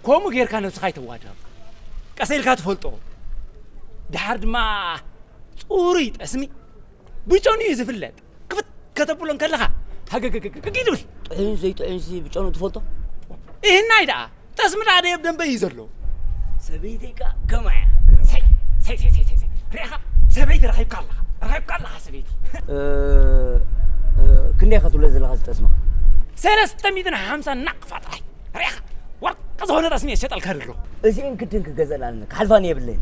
ከምኡ ጌርካ ነብስኻ ኣይተዋድቕ። ቀስ ኢልካ ትፈልጦ። ደሓር ድማ ጽሩይ ጠስሚ ብጨኑ እዩ ዝፍለጥ። ክፍት ከተብሎ እንከለኻ ሃገገገገግ ይብል። ጥዑይን ዘይጥዑይንሲ ብጨኑ ትፈልጦ? ይህናይ ደኣ ጠስሚ ደኣ ደየብ ደንበ እዩ ዘሎ። ሰበይተይ ከኣ ከማ እያ። ሰይ፣ ሰይ፣ ሰይ፣ ሰይ፣ ሰይ፣ ሰይ። ርኢኻ? ሰበይቲ ረኺብካ ኣለኻ። ረኺብካ ኣለኻ ሰበይቲ። እ፣ እ፣ ክንደይ ኢኻ ትብሎ ዘለኻ እዚ ጠስምኻ? ሰለስተ ሚእትን ሓምሳን ናቕፋ ጥራይ። ርኢኻ? ወርቂ ዝኾነ ጠስሚ እየ ዝሸጠልካ ዘለኹ። እዚኤን ክድን ክገዝኣላ ኣለኒ። ክሓልፋኒ የብለይን።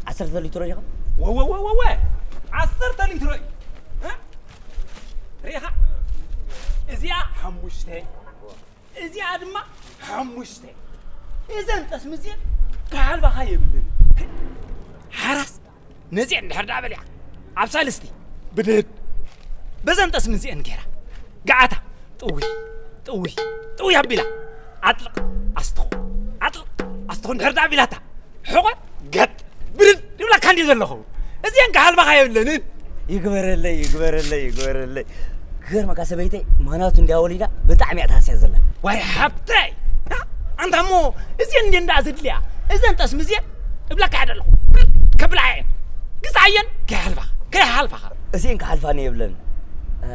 ዓሰርተ ሊትሮ ዲኻ? ወወወወወ! ዓሰርተ ሊትሮ እዩ። እ? ርኢኻ? እዚኣ ሓሙሽተ፣ እዚኣ ድማ ሓሙሽተ። እዘን ጠስሚ እዚኤን ክሓልፋኻ የብለይን። ሓራስ ነዚኤን እንድሕር ደኣ በሊዓ፣ ኣብ ሳልስቲ ብድድ በዘን ጠስሚ እዚኤን ገይራ፣ ገዓታ ጥውይ፣ ጥውይ፣ ጥውይ ኣቢላ፣ ኣጥልቕ፣ ኣስትኹ፣ ኣጥልቕ፣ ኣስትኹ እንድሕር ደኣ ኣቢላታ፣ ሕቖ ገጥ፣ ብድድ ይብላካ እንድየ ዘለኹ። እዚኤን ክሓልፋኻ የብለንን። ይግበረለይ፣ ይግበረለይ፣ ይግበረለይ። ክገርመካ ሰበይተይ ማናቱ እንድያ ወሊዳ ብጣዕሚ እያ ትሃስያ ዘላ። ዋይ ሓብተይ! ኣንታ እሞ እዚኤን እንድየ እንዳ ዘድልያ፣ እዘን ጠስሚ እዚኤን እብለካ እየ ዘለኹ። ከብልዓ እየን። ግዛኣየን ከይሓልፋኻ፣ ከይሓልፋኻ። እዚኤን ክሓልፋኒ የብለን። እ፣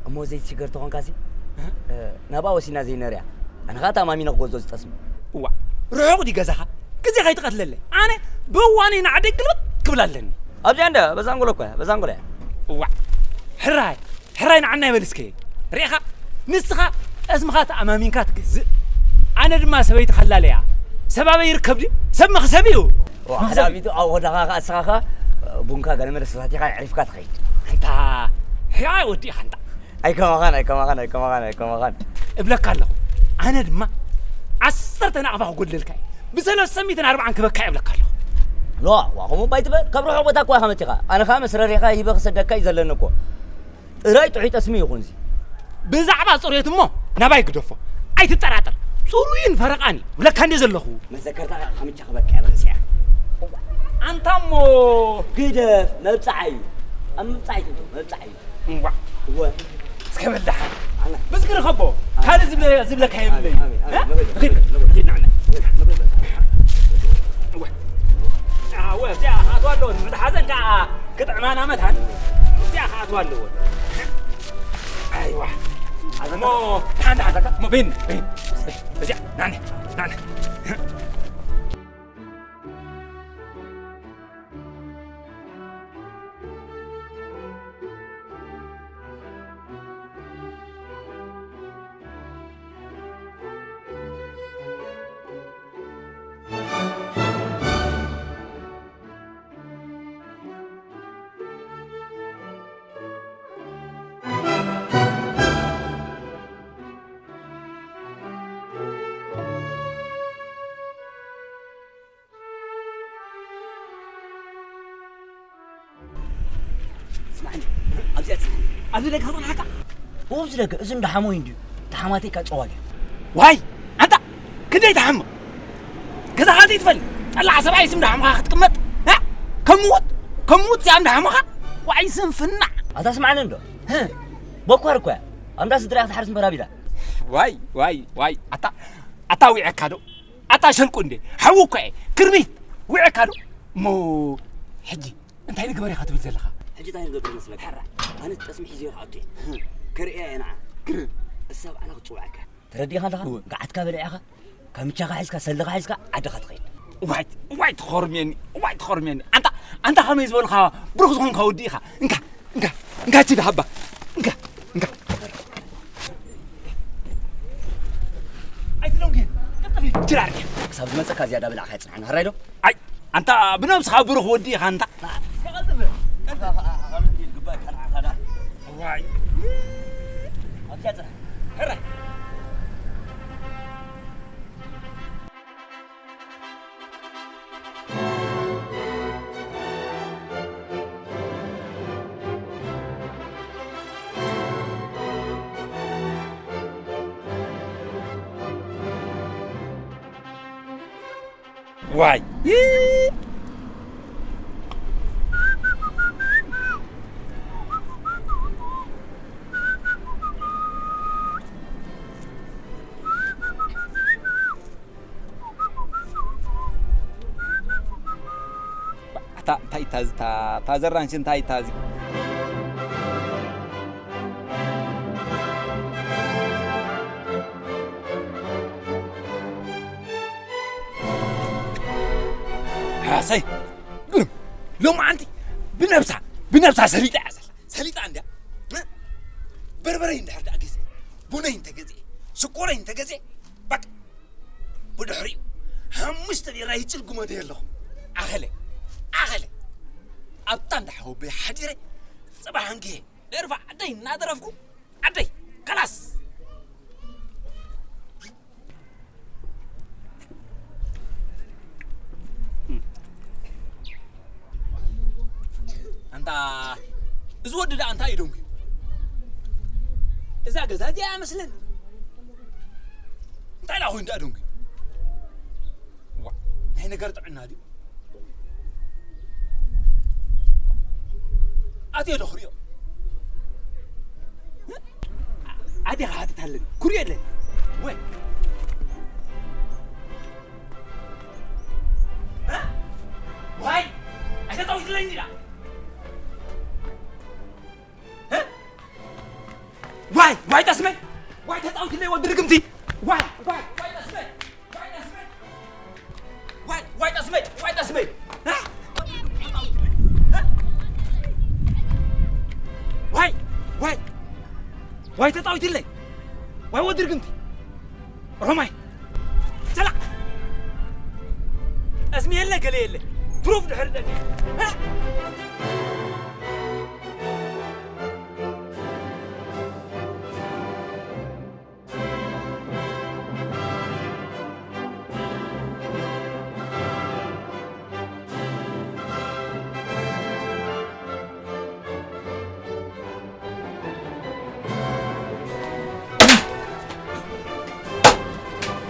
እሞ ዘይትሽገር ተኾንካሲ፣ እ? እ፣ ናብኣ ወሲና ዘይነርያ። ኣነ ኸኣ ተኣማሚነ ክገዝኦ ዝጠስሙ። እዋ፣ ርሑቕ ድዩ ገዛኻ? ግዜ ከይትቐትለለይ። ኣነ ብእዋነይ ንዓደይ ግልብጥ ክብል ኣለኒ። ኣብዚኣ እንደ በዛንጎሎ እኮ እያ፣ በዛንጎሎ እያ። እዋ፣ ሕራይ፣ ሕራይ ንዓና ይበል እስከ። ርኢኻ? ንስኻ ጠስምኻ ተኣማሚንካ ትገዝእ። ኣነ ድማ ሰበይቲ ከላለያ። ሰብ ኣበይ ይርከብ ድዩ? ሰብ መኽሰብ እዩ። ዋ፣ መኽሰብ እዩ። ሓዳሚቱ ኣብ ሆዳኻ ኸኣ እስኻ ኸኣ ቡንካ ገለ መለ ሰታቲኻ ኣዕሪፍካ ትኸይድ። ኣንታ፣ ሕራይ ወዲ ኢኻ ኣንታ። ኣይከማኻን፣ ኣይከማኻን፣ ኣይከማኻን፣ ኣይከማኻን። እብለካ ኣለኹ። ኣነ ድማ ዓሰርተ ናቕፋ ክጎድለልካ እየ። ብሰለስተ ሚእትን ኣርባዓን ክበካ እየ እብለካ ኣለኹ። ሎ፣ ዋ፣ ከምኡ እባ ኣይትበል። ካብ ርሑቕ ቦታ እኮ ኢኻ መጺኻ። ኣነ ኸኣ መስረሪኻ ሂበ ክሰደካ እዩ ዘለኒ እኮ። ጥራይ ጥዑይ ጠስሚ ይኹንሲ። ብዛዕባ ጽሬት እሞ ናባይ ግደፎ። ኣይትጠራጠር። ጽሩይን ፈረቓን እዩ። እብለካ እንደ ዘለኹ። መዘከርታ ኸኣ ከምቻ ክበካ እየ፣ ርእስያ። ኣንታ እሞ ግደፍ፣ መብጽዓ እዩ። ኣብ ምብጻሕ ኣይትእቶ፣ መብጽዓ እዩ። እምቧ። እወ። እስከ በል ደሓን። ኣነ። ምስግን ኸቦ። ኣነ። ካልእ ዝብለ-፣ ዝብለካ የብለይ። ኣነ፣ ኣነ፣ ኣነ፣ እ? መበል፣ ኺድ፣ መበል፣ ኺድ ንዓና። መበል፣ መበል። እወ። ኣወ፣ እዚኣ ክኣትዋ ኣለዎ። ንመትሓዘን ከኣ ክጥዕማና መታን። እዚኣ ክኣትዋ ኣለዎ። ኣይዋ። እሞ፣ ደሓን፣ ደሓን። እሞ፣ ቤን፣ ቤን። እዚኣ፣ ናነ፣ ናነ። ስማዕኒ፣ ኣብዚኣ ጽናሕ። ኣብዚ ደገ ክጽንሓካ? ኣብዚ ደገ፣ እዚ እንዳ ሓሞይ እንድዩ። ተሓማተይ ካብ ጸዋል እዩ። ዋይ! ኣንታ! ክንደይ ትሓምቕ? ገዛኻ ዘይትፈልጥ? ጠላዕ ሰብኣይ ስም እንዳሓምኻ ክትቅመጥ? እ? ከም ምዉት? ከም ምዉት እዚኣ እንዳሓምኻ? ዋይ ስንፍና! ኣታ ስማዕኒ እንዶ? ህ! በኳር እኮ እያ። ኣንዳ ስድራ ክትሓርስ እምበር ኣቢላ። ዋይ፣ ዋይ፣ ዋይ! ኣታ፣ ኣታ ዊዐካ ዶ? ኣታ ሸልቁ እንዴ፣ ሓዊ እኮ እየ፣ ክርቢት፣ ዊዕካ ዶ? እሞ ሕጂ እንታይ ንግበር ኢኻ ትብል ዘለኻ? ሕጂ እንታይ ንገብር መስለካ? ሕራ። ኣነ ጠስሚ ሒዘዮ ክኣቱ እየ። ከርእያ እየ ንዓ። ግር-፣ እሳ ብዓና ክትጽውዓካ። ተረዲእኻ ኣለኻ? እወ። ገዓትካ በሊዕኻ፣ ካምቻኻ ሒዝካ፣ ሰልኻ ሒዝካ፣ ዓድኻ ትኸይድ። እዋይ፣ እዋይ ትኾርምየኒ፣ እዋይ ትኾርምየኒ። ኣንታ፣ ኣንታ ከመይ ዝበልኻ ብሩኽ ዝኾንካ ወዲ ኢኻ። እንካ፣ እንካ፣ እንካ፣ ችዳ ሃባ። እንካ፣ እንካ። ኣይትደንጉ፣ ቀጥል ኢሉ፣ ችዳ ኣርኪ። ክሳብ ዝመጸካ ዝያዳ ብላዕካ ይጽንሓና፣ ሕራይ ዶ? ኣይ፣ ኣንታ ብነብስኻ ብሩኽ ወዲ ኢኻ ኣንታ። እስከ ቀልጥፍ፣ ቀልጥፍ። እዋይ። ኣብዚኣ ጽናሕ። ሕራይ። ዋይ። እታ እንታይ እታ እዚ እታ እታ ዘራንሽ እንታይ እታ እዚ ሓሰይ ሎማዓንቲ ብነብሳ ብነብሳ ሰሊጣ እያ ዘላ ሰሊጣ እንድያ በርበረይ እንድሕር ደኣ ገዚአ ቡነይ እንተገዚአ ሽኮረይ እንተገዚአ በቃ ብድሕሪኡ ሓሙሽተ ቢራ ይጭልጉመ ደየ ኣለኹ ኣኸለ ኣኸለ ኣብታ እንዳ ሓወበይ ሓዲረ ጽባሕ ኣንግሄ ደርፋ ዓደይ እናደረፍኩ ዓደይ ከላስ ኣንታ እዚ ወዲ ደኣ እንታይ እዩ ደንጉዩ እዛ ገዛ እዚኣ ኣይመስልን እንታይ ደኣ ኮይኑ ደኣ ደንጉዩ ዋ ናይ ነገር ጥዕና ድዩ ኣትዮ ዶ ክሪኦ ኣዴኻ ሃትት ኣለኒ ክሪኦ ኣለኒ ወይ ዋይ ኣይተጣዊትለኒ ዳ ዋይ ዋይ ጠስመ ዋይ ተጣዊትለይ ወዲ ርግምቲ ዋይ ዋይ ዋይ ጠስመ ዋይ ጠስመ ዋይ ዋይ ጠስመ ዋይ ጠስመ ዋይ ዋይ ዋይ ተጣዊትለይ ዋይ ወዲ ርግምቲ ሮማይ ሰላ ጠስሚ የለ ገለ የለ ፕሩፍ ድሕር ደገ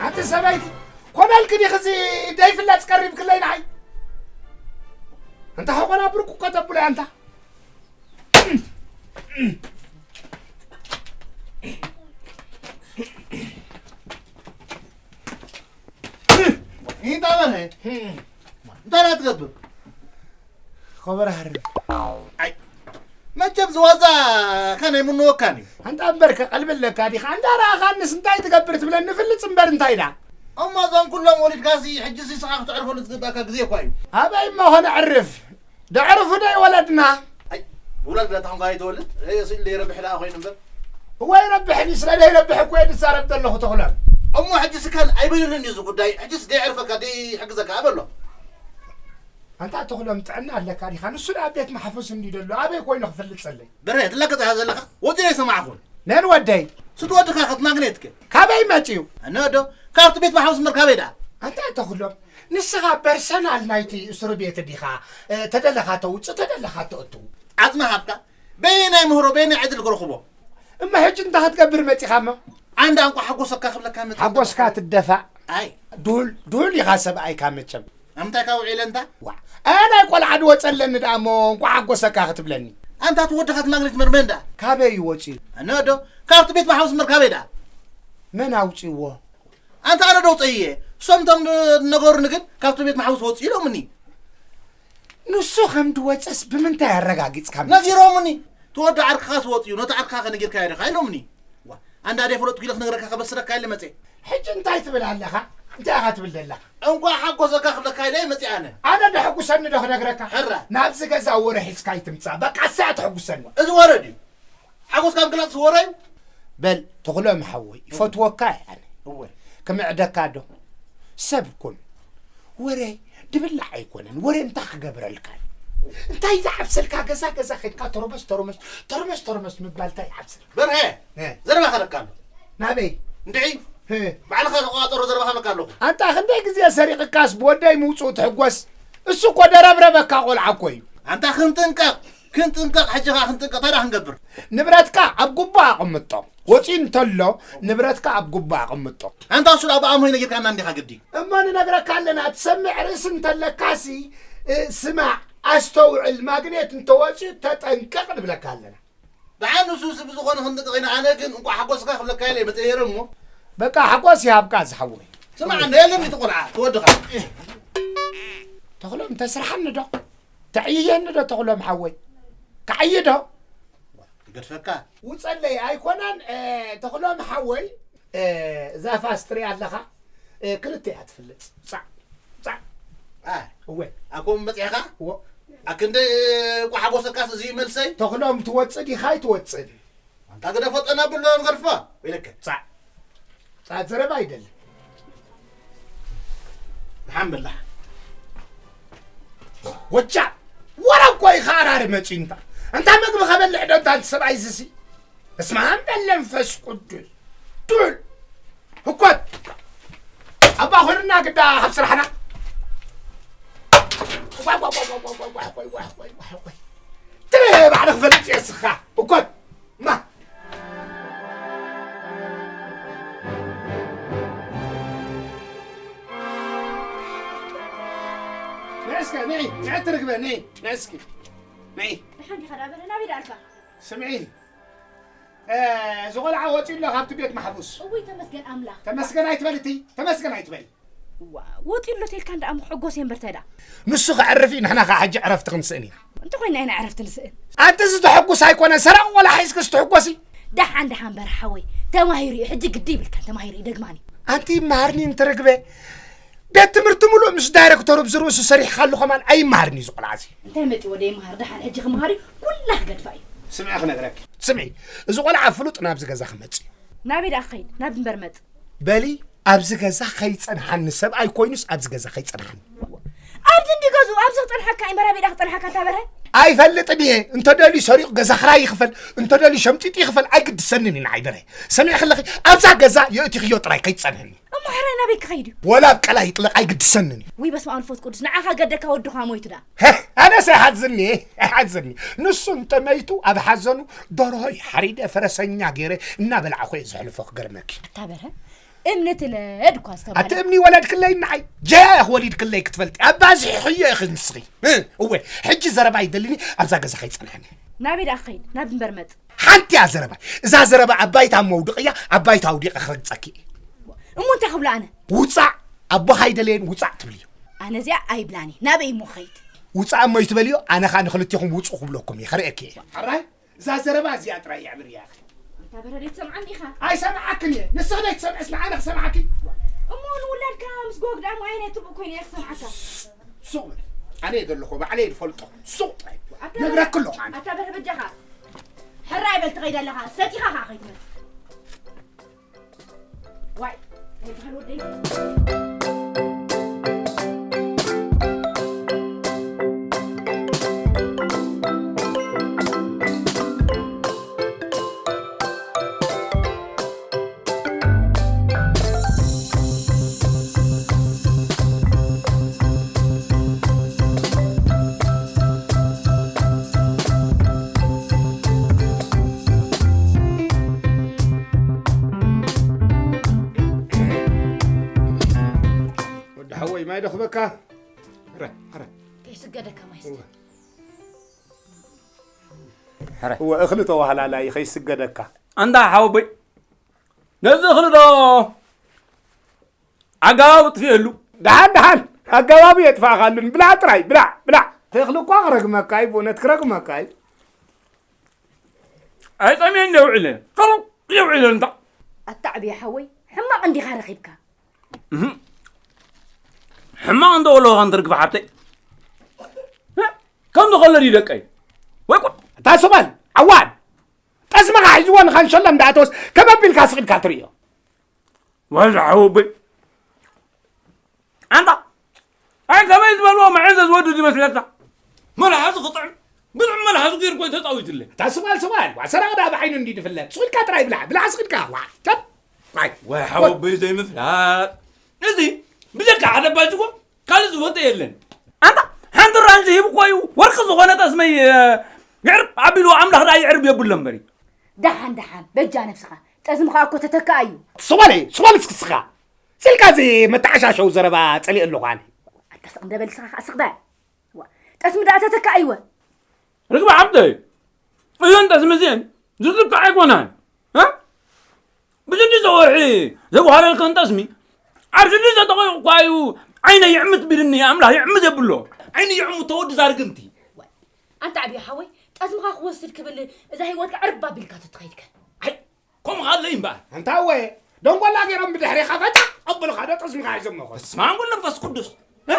ኣቲ ሰበይቲ ኮነ ኢልኪ ዲኺ እዚ ደይፍለጥ ቀሪብክለይ ንዓይ እንታ ኸኾና ብርቁ እኮ ተብሎ እያ እንታ ይንጣ በርሀ እንታይ ትገብር ከበረ ሃርም ኣይ መቸም ዝዋዛ ከነይ ምንወካን እዩ ኣንታ እምበር ከቐልብ ኣለካ ዲኻ እንዳ ረኣኻንስ እንታይ ትገብር ትብለኒ ፍልፅ እምበር እንታይ ዳ እሞ እዞም ኩሎም ወሊድካሲ ሕጂ ሲስኻ ክትዕርፈሉ ዝግባእካ ግዜ እኳ እዩ ኣበይ እሞ ኾነ ዕርፍ ደዕርፉ ደይ ወለድና ውላድ ግዳ ተኾንካ ይተወልድ ስእል ደይረብሕ ደኣ ኮይኑ እምበር ወይ ረብሕኒ ስለ ደይረብሕ እኮ እየ ዝዛረብ ዘለኹ ተኽሎም እሞ ሕጂ ስካን ኣይበልልን እዩ እዚ ጉዳይ ሕጂስ ደይዕርፈካ ደይሕግዘካ ኣበሎ ኣንታ ተኽሎም ጥዕና ኣለካ ዲኻ ንሱ ደኣ ቤት ማሕፉስ እንዲ ደሎ ኣበይ ኮይኑ ክፈልጸለይ በረ ትላገጽ እያ ዘለኻ ወፂ ናይ ሰማዕኹን ነን ወደይ ስት ወድኻ ክትማግኔትክ ካበይ መፅዩ ኣነ ዶ ካብቲ ቤት ማሕፉስ እምበር ካበይ ደኣ ኣንታ ተኽሎም ንስኻ ፐርሰናል ናይቲ እስሩ ቤት ዲኻ ተደለኻ ተውፅእ ተደለኻ ተእትው ዓፅሚ ሃብካ በየናይ ምህሮ በየናይ ዕድል ክረኽቦ እማ ሕጂ እንታይ ክትገብር መፂኻ እሞ ኣንዳ እንኳ ሓጎሰካ ክብለካ መ ሓጎስካ ትደፋእ ኣይ ዱል ዱል ኢኻ ሰብኣይካ መቸም ኣምታይ ካብ ውዒለ እንታ ዋ ኣናይ ቆልዓ ድወፀለኒ ደኣ እሞ እንኳ ሓጎሰካ ክትብለኒ ኣንታ እቲ ወድኻ እቲ ማግኔት መርመ እንዳ ካበይ እዩ ወፂኡ ኣነ ዶ ካብቲ ቤት ማሓውስ መርካበይ ደኣ መን ኣውፅዎ ኣንታ ኣነ ዶ ውፀይየ እሶም እቶም ነገሩኒ ግን ካብቲ ቤት ማሓውስ ወፂኡ ኢሎምኒ ንሱ ከም ድወፀስ ብምንታይ ኣረጋጊፅካ ነጊሮምኒ ትወዲ ዓርክኻስ ወፂኡ ነቲ ዓርክኻ ከነጊርካዮ ዲኻ ኢሎምኒ ኣንዳ ደይ ፈለጥኩ ኢለ ክነግረካ ከበስረካ ኢለ መፅየ ሕጂ እንታይ ትብል ኣለኻ እንታይ ኢኻ ትብል ዘለኻ እንኳ ሓጎሰካ ክብለካ ኢለ መፅየ ኣነ ኣነ ደሕጉሰኒ ዶ ክነግረካ ሕራ ናብዚ ገዛ ወረ ሒዝካ ይትምፃእ በቃ እሳ ተሕጉሰኒ እዚ ወረ ድዩ ሓጎስካ ምግላፅ ወረ እዩ በል ተኽሎም ሓወይ ይፈትወካ እየ ኣነ እወ ክምዕደካ ዶ ሰብ ኩን ወረ ድብላዕ ኣይኮነን ወረ እንታይ ክገብረልካ እንታይ ዝዓብሰልካ ገዛ ገዛ ከድካ ተረመስ ተረመስ ተረመስ ተረመስ ምባል እንታይ ይዓብሰል በርሀ ዘረባ ከለካ ኣሎ ናበይ እንድዒ ባዕልኻ ተቆጣጠሮ ዘረባ ከለካ ኣለኹ ኣንታ ክንደይ ግዜ ሰሪቕካስ ብወደይ ምውፅኡ ትሕጎስ እሱ እኮ ደረብረበካ ቆልዓ እኮ እዩ ኣንታ ክንጥንቀቕ ክንጥንቀቕ፣ ሕጂ ኸዓ ክንጥንቀቕ፣ እንታይ ደኣ ክንገብር? ንብረትካ ኣብ ጉቦ ኣቐምጦ። ወጺኡ እንተሎ፣ ንብረትካ ኣብ ጉቦ ኣቐምጦ። ኣንታ እሱ ደኣ ብኣምሆይ ነጊርካና እንዲኻ ግዲ። እሞ ንነግረካ ኣለና፣ ትሰምዕ ርእሲ እንተለካሲ፣ እ፣ ስማዕ፣ ኣስተውዕል፣ ማግኔት እንተወጺኡ ተጠንቀቕ ንብለካ ኣለና። ደሓን ንሱ፣ ንሱ ብዝኾነ ክንጥንቀቕ ኢና። ኣነ ግን እንቋዕ ሓጎስካ ክብለካ ኢለ መጸ ነይረ እሞ። በቃ ሓጎስ ይሃብካ ዝሓወይ። ስማዕ፣ እንደ የለን እቲ ቆልዓ፣ እቲ ወድኻ። ተኽሎም፣ ተስርሓኒ ዶ? ተዕይየኒ ዶ ተኽሎም ሓወይ? ክዓዪ ዶ? ይገድፈካ። ውጸለይ ኣይኮነን፣ እ፣ ተኽሎም ሓወይ፣ እ፣ እዛ ፋስ ትሪኣ ኣለኻ? እ፣ ክልተ እያ ትፍለጥ። ጻዕ፣ ጻዕ። ኣ፣ እወ። ኣኮም መጺእኻ? እወ። ኣክንደይ፣ እ፣ እኮ ሓጎሰካስ እዚ እዩ መልሰይ? ተኽሎም ትወጽእ ዲኻ ኣይትወጽእን? ኣንታ ግደፎ፣ ጠና ብሎ ንገድፎ ኢለከ። ጻዕ። ጻዕ ዘረባ ኣይደልን። ደሓን በላ። ወቻ፣ ወረ እኮ ኢኻ ኣራሪ መጺኡ እንታ። እንታ መግቢ ከበልዕ ዶ እንታ እቲ ሰብኣይ ዝሲ? በስመ ኣብ ወወልድ ወመንፈስ ቅዱስ። ዱል። ህኮት። ኣባ ኾንና ግዳ ካብ ስራሕና። ዋይ፣ ዋይ፣ ዋይ። ትረ ባዕልኽ ፈልጥ የስኻ። ህኮት። ማ። ንዒ እስከ፣ ንዒ፣ ንዒ ትርግበ፣ ንዒ፣ ንዒ እስኪ። ንዒ። ደሓን ዲኻ ደኣ በለ፣ ናበይ ደኣ ኣልካ? ስምዒ፣ እ፣ እዚ ቆልዓ ወፂኡ ኣሎ ካብቲ ቤት ማሕቡስ። እውይ፣ ተመስገን ኣምላኽ። ተመስገን ኣይትበል እቲ፣ ተመስገን ኣይትበል። ዋ፣ ወፂኡ ኣሎ ተልካን ደኣ እሞ ክሕጎስ እየ እምበር ተዳ። ንሱ ከዕርፍ እዩ፣ ንሕና ከዓ ሕጂ ዕረፍቲ ክንስእን ኢና። እንተኾይና ኢና ዕረፍቲ ንስእን። ኣንቲ እዚ ተሐጉስ ኣይኮነን፣ ሰራቂ ቆልዓ ሒዝክስ ትሕጎሲ? ደሓን ደሓን በርሓወይ፣ ተማሂሩ እዩ፣ ሕጂ ግዲ ይብልካን፣ ተማሂሩ እዩ፣ ደግማኒ። ኣንቲ ይመሃርኒ እንተ ርግበ፣ ቤት ትምህርቲ ሙሉእ ምስ ዳይረክተሩ ብዚ ርእሱ ሰሪሕካሉ ከማን ኣይመሃርን እዩ እዚ ቆልዓ እዚ። እንታይ መጺዎ ደይመሃር? ደሓን ሕጂ ክመሃር እዩ፣ ኩላ ክገድፋ እዩ። ስምዒ ክነግረኪ። ስምዒ፣ እዚ ቆልዓ ፍሉጥ ናብዚ ገዛ ክመጽእ እዩ። ናበይ ደኣ ክኸይድ? ናብዚ እምበር መጽእ። በሊ፣ ኣብዚ ገዛ ከይጸንሓኒ፣ ሰብኣይ ኮይኑስ ኣብዚ ገዛ ከይጸንሓኒ። ኣብዚ እንዲ ገዝኡ፣ ኣብዚ ክጸንሓካ እዩ፣ እምበር ኣበይ ደኣ ክጸንሓካ እንታ በርሀ? ኣይፈልጥን እየ። እንተ ደልዩ ሰሪቑ ገዛ ክራይ ይኽፈል፣ እንተ ደልዩ ሸምጢጡ ይኽፈል፣ ኣይግድሰንን እዩ ንዓይ በርሀ። ሰሚዕኪ ኣለኺ? ኣብዛ ገዛ የእቲኽዮ ጥራይ ከይትጸንሕኒ። እሞ ሕራይ ናበይ ክኸይድ እዩ? ወላ ኣብ ቀላይ ይጥለቕ ኣይግድሰንን እዩ። ውይ በስመ ኣብ መንፈስ ቅዱስ፣ ንዓኻ ገደካ ወድኻ ሞይቱ ደኣ። ሄ፣ ኣነስ ኣይሓዝኒ፣ ኣይሓዝኒ። ንሱ እንተመይቱ ኣብ ሓዘኑ ደርሆ ሓሪደ ፈረሰኛ ገይረ እናበላዕኹ እየ ዘሕልፎ ክገርመኪ። ኣታ በርሀ፣ እምኒ ትለድ እኳ ዝተባህለ። ኣቲ እምኒ ወለድክለይ ንዓይ፣ ጀያ ኢኺ ወሊድክለይ ክትፈልጢ። ኣባዚሕኽዮ ኢኺ ንስኺ። እ፣ እወ፣ ሕጂ ዘረባ ኣይደልኒ፣ ኣብዛ ገዛ ከይጸንሐኒ። ናበይ ደኣ ክኸይድ? ናብዚ እምበር መጽእ። ሓንቲ እያ ዘረባ። እዛ ዘረባ ኣብ ባይታ እሞ ኣውድቕያ፣ ኣብ ባይታ ኣውዲቐ ክረግጸኪ እየ። እሞ እንታይ ክብሎ ኣነ? ውጻእ፣ ኣቦኻ ኣይደለየን፣ ውጻእ ትብልዮ። ኣነ እዚኣ ኣይብላን እየ። ናበይ እሞ ክኸይድ? ውጻእ እሞ ይትበልዮ፣ ኣነ ኸኣ ንኽልቴኹም ውጹ ክብለኩም እየ፣ ከርእየኪ እየ። ሕራይ፣ እዛ ዘረባ እዚኣ ጥራይ የዕብርያ። ኣንታ በረደ ትሰምዓኒ ኢኻ? ኣይሰምዓክን እየ። ንስኺ ዘይትሰምዕስ ንዓነ ክሰምዓኪ? እሞ ንውላድካ ምስ ጎግ ደኣ እሞ ኣየናይ ትብኡ ኮይኑ እየ ክሰምዓካ? ሱቕ በል። ኣነ እየ ዘለኹ፣ ባዕለይ እየ ዝፈልጦ። ሱቕ ጥራይ። ኣታ ነግረኪ ኣለኹ ኣነ። ኣታ በርሀ በጃኻ። ሕራይ በል ትኸይድ ኣለኻ። ሰቲኻ ኸኣ ከይትመጽእ። ዋይ፣ ኣይበሃል ወደይ። ወዲ ሓወይ፣ ማይ ደኽበካ። ሕረ፣ ሕረ። ከይስገደካ ማይ እስቲ። እወ። ሕረ። እወ፣ እኽሊ ተዋህላላይ ከይስገደካ። ኣንታ ሓወቦይ፣ ነዚ እኽሊ ዶ ኣገባብ ጥፍኤሉ? ደሓን፣ ደሓን። ኣገባቡ የጥፋእኻሉን። ብላዕ ጥራይ፣ ብላዕ፣ ብላዕ። እቲ እኽሊ እኳ ክረግመካ እዩ፣ ብእውነት ክረግመካ እዩ። ኣይጠምየን የውዕለ። ከምኡ የውዕለ እንታ። ኣታ ዓብየ ሓወይ፣ ሕማቕ እንዲኻ ረኺብካ። እህ። ሕማቕ እንተ ወለኹ ከንትርግፍ ሓብተይ። እ? ከም ዝኸለድ እዩ ደቀይ። ወይ ቁ-፣ እታ ሱቕ በል፣ ዓዋን። ጠስምኻ ሒዝዎ ንኻንሸሎ እንዳእተወስ ከመ ኣቢልካ ስቕ ኢልካ ትርእዮ። ወዛ ሓወቦይ። ኣንታ፣ ኣይ ከመይ ዝበልዎ መዐዘ ዝወዱ ዝመስለካ? መልሓሱ ክጥዕም፣ ብጥዕም መልሓሱ ገይሩ እኮ እዩ ተጻዊቱለይ። እታ ስቕ በል፣ ስቕ በል። ዋ፣ ሰራቒ ደኣ ብዓይኑ እንድዩ ዝፍለጥ። ስቕ ኢልካ ጥራይ ብላዕ፣ ብላዕ ስቕ ኢልካ። ዋ፣ ተብ። ዋይ። ወይ ሓወቦይ ዘይምፍላጥ። እዚ ብጀካ ሓደ ባጅ እኮ ካልእ ዝፈልጦ የለን። ኣንታ ሓንቲ ራንጂ ሂቡ እኮ እዩ ወርቂ ዝኾነ ጠስመይ፣ እ፣ የዕርብ ኣቢሉ ኣምላኽ ደኣ የዕርብ የብሎ እምበሪ። ደሓን ደሓን በጃ ነብስኻ፣ ጠስምኻ እኮ ተተካኣ እዩ። ስቕ በል፣ ስቕ በል እስኪ ስኻ። ስልካ እዚ መተዓሻሸዊ ዘረባ ጸሊእ ኣለኹ ኣነ። ኣንታ ስቕ እንደ በል ስኻ ከኣ ስቕ በል። ዋ፣ ጠስሚ ደኣ ተተካኣ እይወ። ርግቢ ሓብተይ፣ እዘን ጠስሚ እዚአን ዝትክዓ ኣይኮናን። እ? ብሽዱሽተ ወርሒ ዘጓሃለልክን ጠስሚ ኣብ ሽዱሽተ ተቆይቑ እኳ እዩ ዓይነ ይዕምት ቢልኒ ኣምላኽ ይዕምት የብሎ። ዓይነ ይዕምት ተወዲ ዛርግምቲ። ዋይ፣ ኣንታ ዓብዪ ሓወይ፣ ጠስምኻ ክወስድ ክብል እዛ ህይወትካ ዕርባ ቢልካ ተትኸይድከ። ኣይ፣ ከምኡ ኣሎ እዩ እምበኣር። ኣንታ እወ፣ ደንጎላ ገይሮም ብድሕሬኻ ፈጫ ኣበሉኻ ዶ ጠስምኻ ሒዞም መኾኑ? በስመ ኣብ ወወልድ ወመንፈስ ቅዱስ። እ?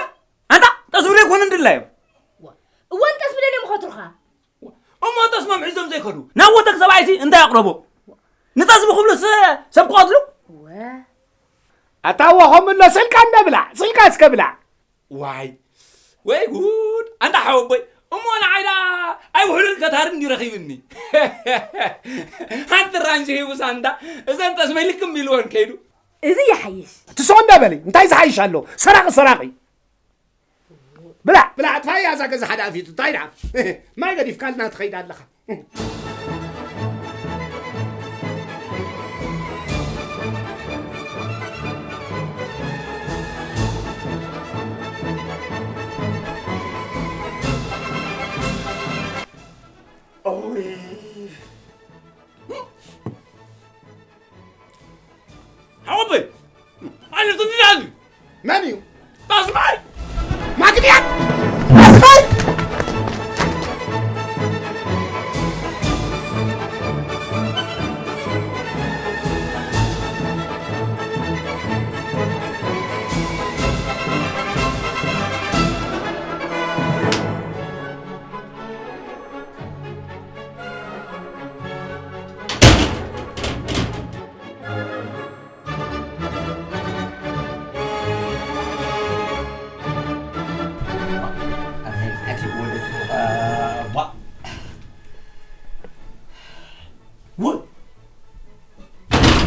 ኣንታ ጠስሚ ዶ ይኮኑ እንድላዮም? ዋ፣ እወ፣ ጠስሚ ደልዮም ኸትሩኻ። እሞ ጠስሞም ሒዞም ዘይከዱ ናብ ወተክ ሰብኣይሲ እንታይ ኣቕረቦ? ንጠስሚ ክብሉስ ሰብ ክቐትሉ? ወ ኣታ እወ፣ ከምኡ ኣሎ ስልካ እንደ ብላዕ፣ ስልካ እስከ ብላዕ። ዋይ፣ ወይ ጉድ! ኣንታ ሓወቦይ፣ እሞ ንዓይ ደኣ ኣይውሕሉል ከታሪ እንዲ ረኺብኒ። ሓንቲ ራንጂ ሂቡ ሳንታ፣ እዘን ጠስመይ ልክም ኢልወን ከይዱ። እዚ ይሓይሽ። እቲ ሰው እንደ በሊ፣ እንታይ ዝሓይሽ ኣሎ? ሰራቒ፣ ሰራቒ። ብላዕ፣ ብላዕ፣ ኣጥፋእያ እዛ ገዛ ሓደ ኣፊቱ፣ እንታይ ደኣ? ማይ ገዲፍካልና ትኸይድ ኣለኻ። ኦይ። ሓወቦይ፣ ኣነ ትንዳል። መን እዩ? ጣስማይ! ማግንያት! ጣስማይ!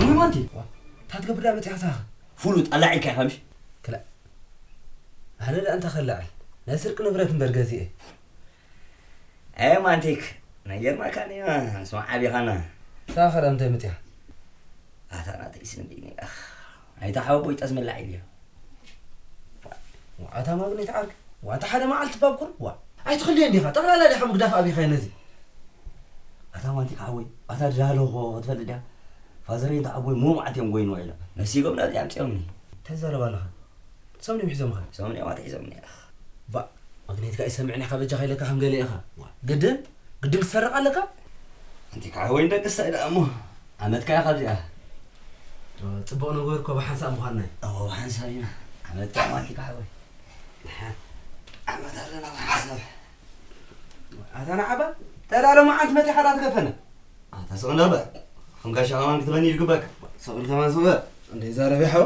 ውይ ማንቲ፣ እንታይ ትገብር ደኣ መፂኻ ሳኻ? ፍሉጥ ኣላዒልካ ኢኻ ምሽ? ክላእ። ኣነ ደኣ እንታይ ከላዕል? ናይ ስርቂ ንብረት እምበር ገዚኤ። ኣየ ማንቲክ፣ ናይ ገርማካ ነይማ፣ ስማ ዓቢኻና። ሳኻ ደኣ እንታይ መፂኻ? ኣታ ናተይ ስንዲ ነይ፣ ኣኽ። ኣይታ ሓወቦይ ጠስሚ ኣላዒል እዮ። ዋእ፣ ኣታ ማግኔት ዓርኪ። ዋእ፣ ኣታ ሓደ መዓልቲ ባብ ኩሉ። ዋእ፣ ኣይትኽልዮን ዲኻ? ጠቕላላ ዲኻ ምግዳፍ ኣቢኻዮ ነዚ? ኣታ ማንቲክ ሓወይ፣ ኣታ ድዳለኹ ክትፈልጥ ዲኻ? ፋዘረይ እንተ ዓቦይ ሞእ መዓት እዮም ጎይኑ ውዒሎም። ነሲጎም ናብዚ ኣምጺኦምኒ። እንታይ ትዛረብ ኣለኻ? ንሶም ድዮም ሒዞምኻ? ንሶም ድዮም ኣትሒዞምኒ። ባእ፣ ማግኔትካ ኣይሰምዕን ኢኻ በጃኻ ኢለካ ከም ገለ ኢኻ። ዋእ፣ ግድን? ግድን ክትሰርቕ ኣለካ? ኣንቲካ ሓወይ፣ ንደቅስ እንታይ ደኣ እሞ? ዓመትካ ኢኻ ኣብዚኣ። ኦ፣ ጽቡቕ ነገር እኮ ብሓንሳብ ምዃንና እዩ። እዎ፣ ብሓንሳብ ኢና። ዓመትካ እሞ ኣንቲካ ሓወይ። ደሓን። ዓመት ኣለና ብሓንሳብ። ኣታ ንዓባ፣ ተዳሎ መዓንት መጺኻ ዳ ትገፈና። ኣታ ስቕ እንዳበል። ከም ጋሻ ከማን ክትበኒ ይግበካ። ስቕ ኢል ከማን ስቕ በል። እንደ ይዛረብ ይሓው።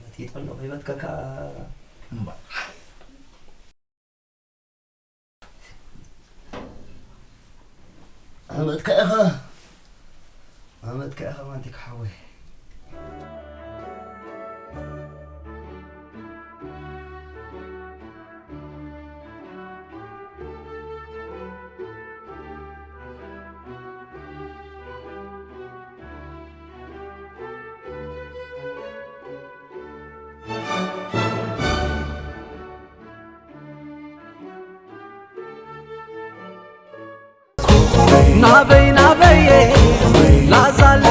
መቲጠሎ ከይበትከካ። እምባ። ዓመትካ ኢኻ፣ ዓመትካ ኢኻ ማንቲካ ሓወይ። ናበይ ናበየ ላዛለ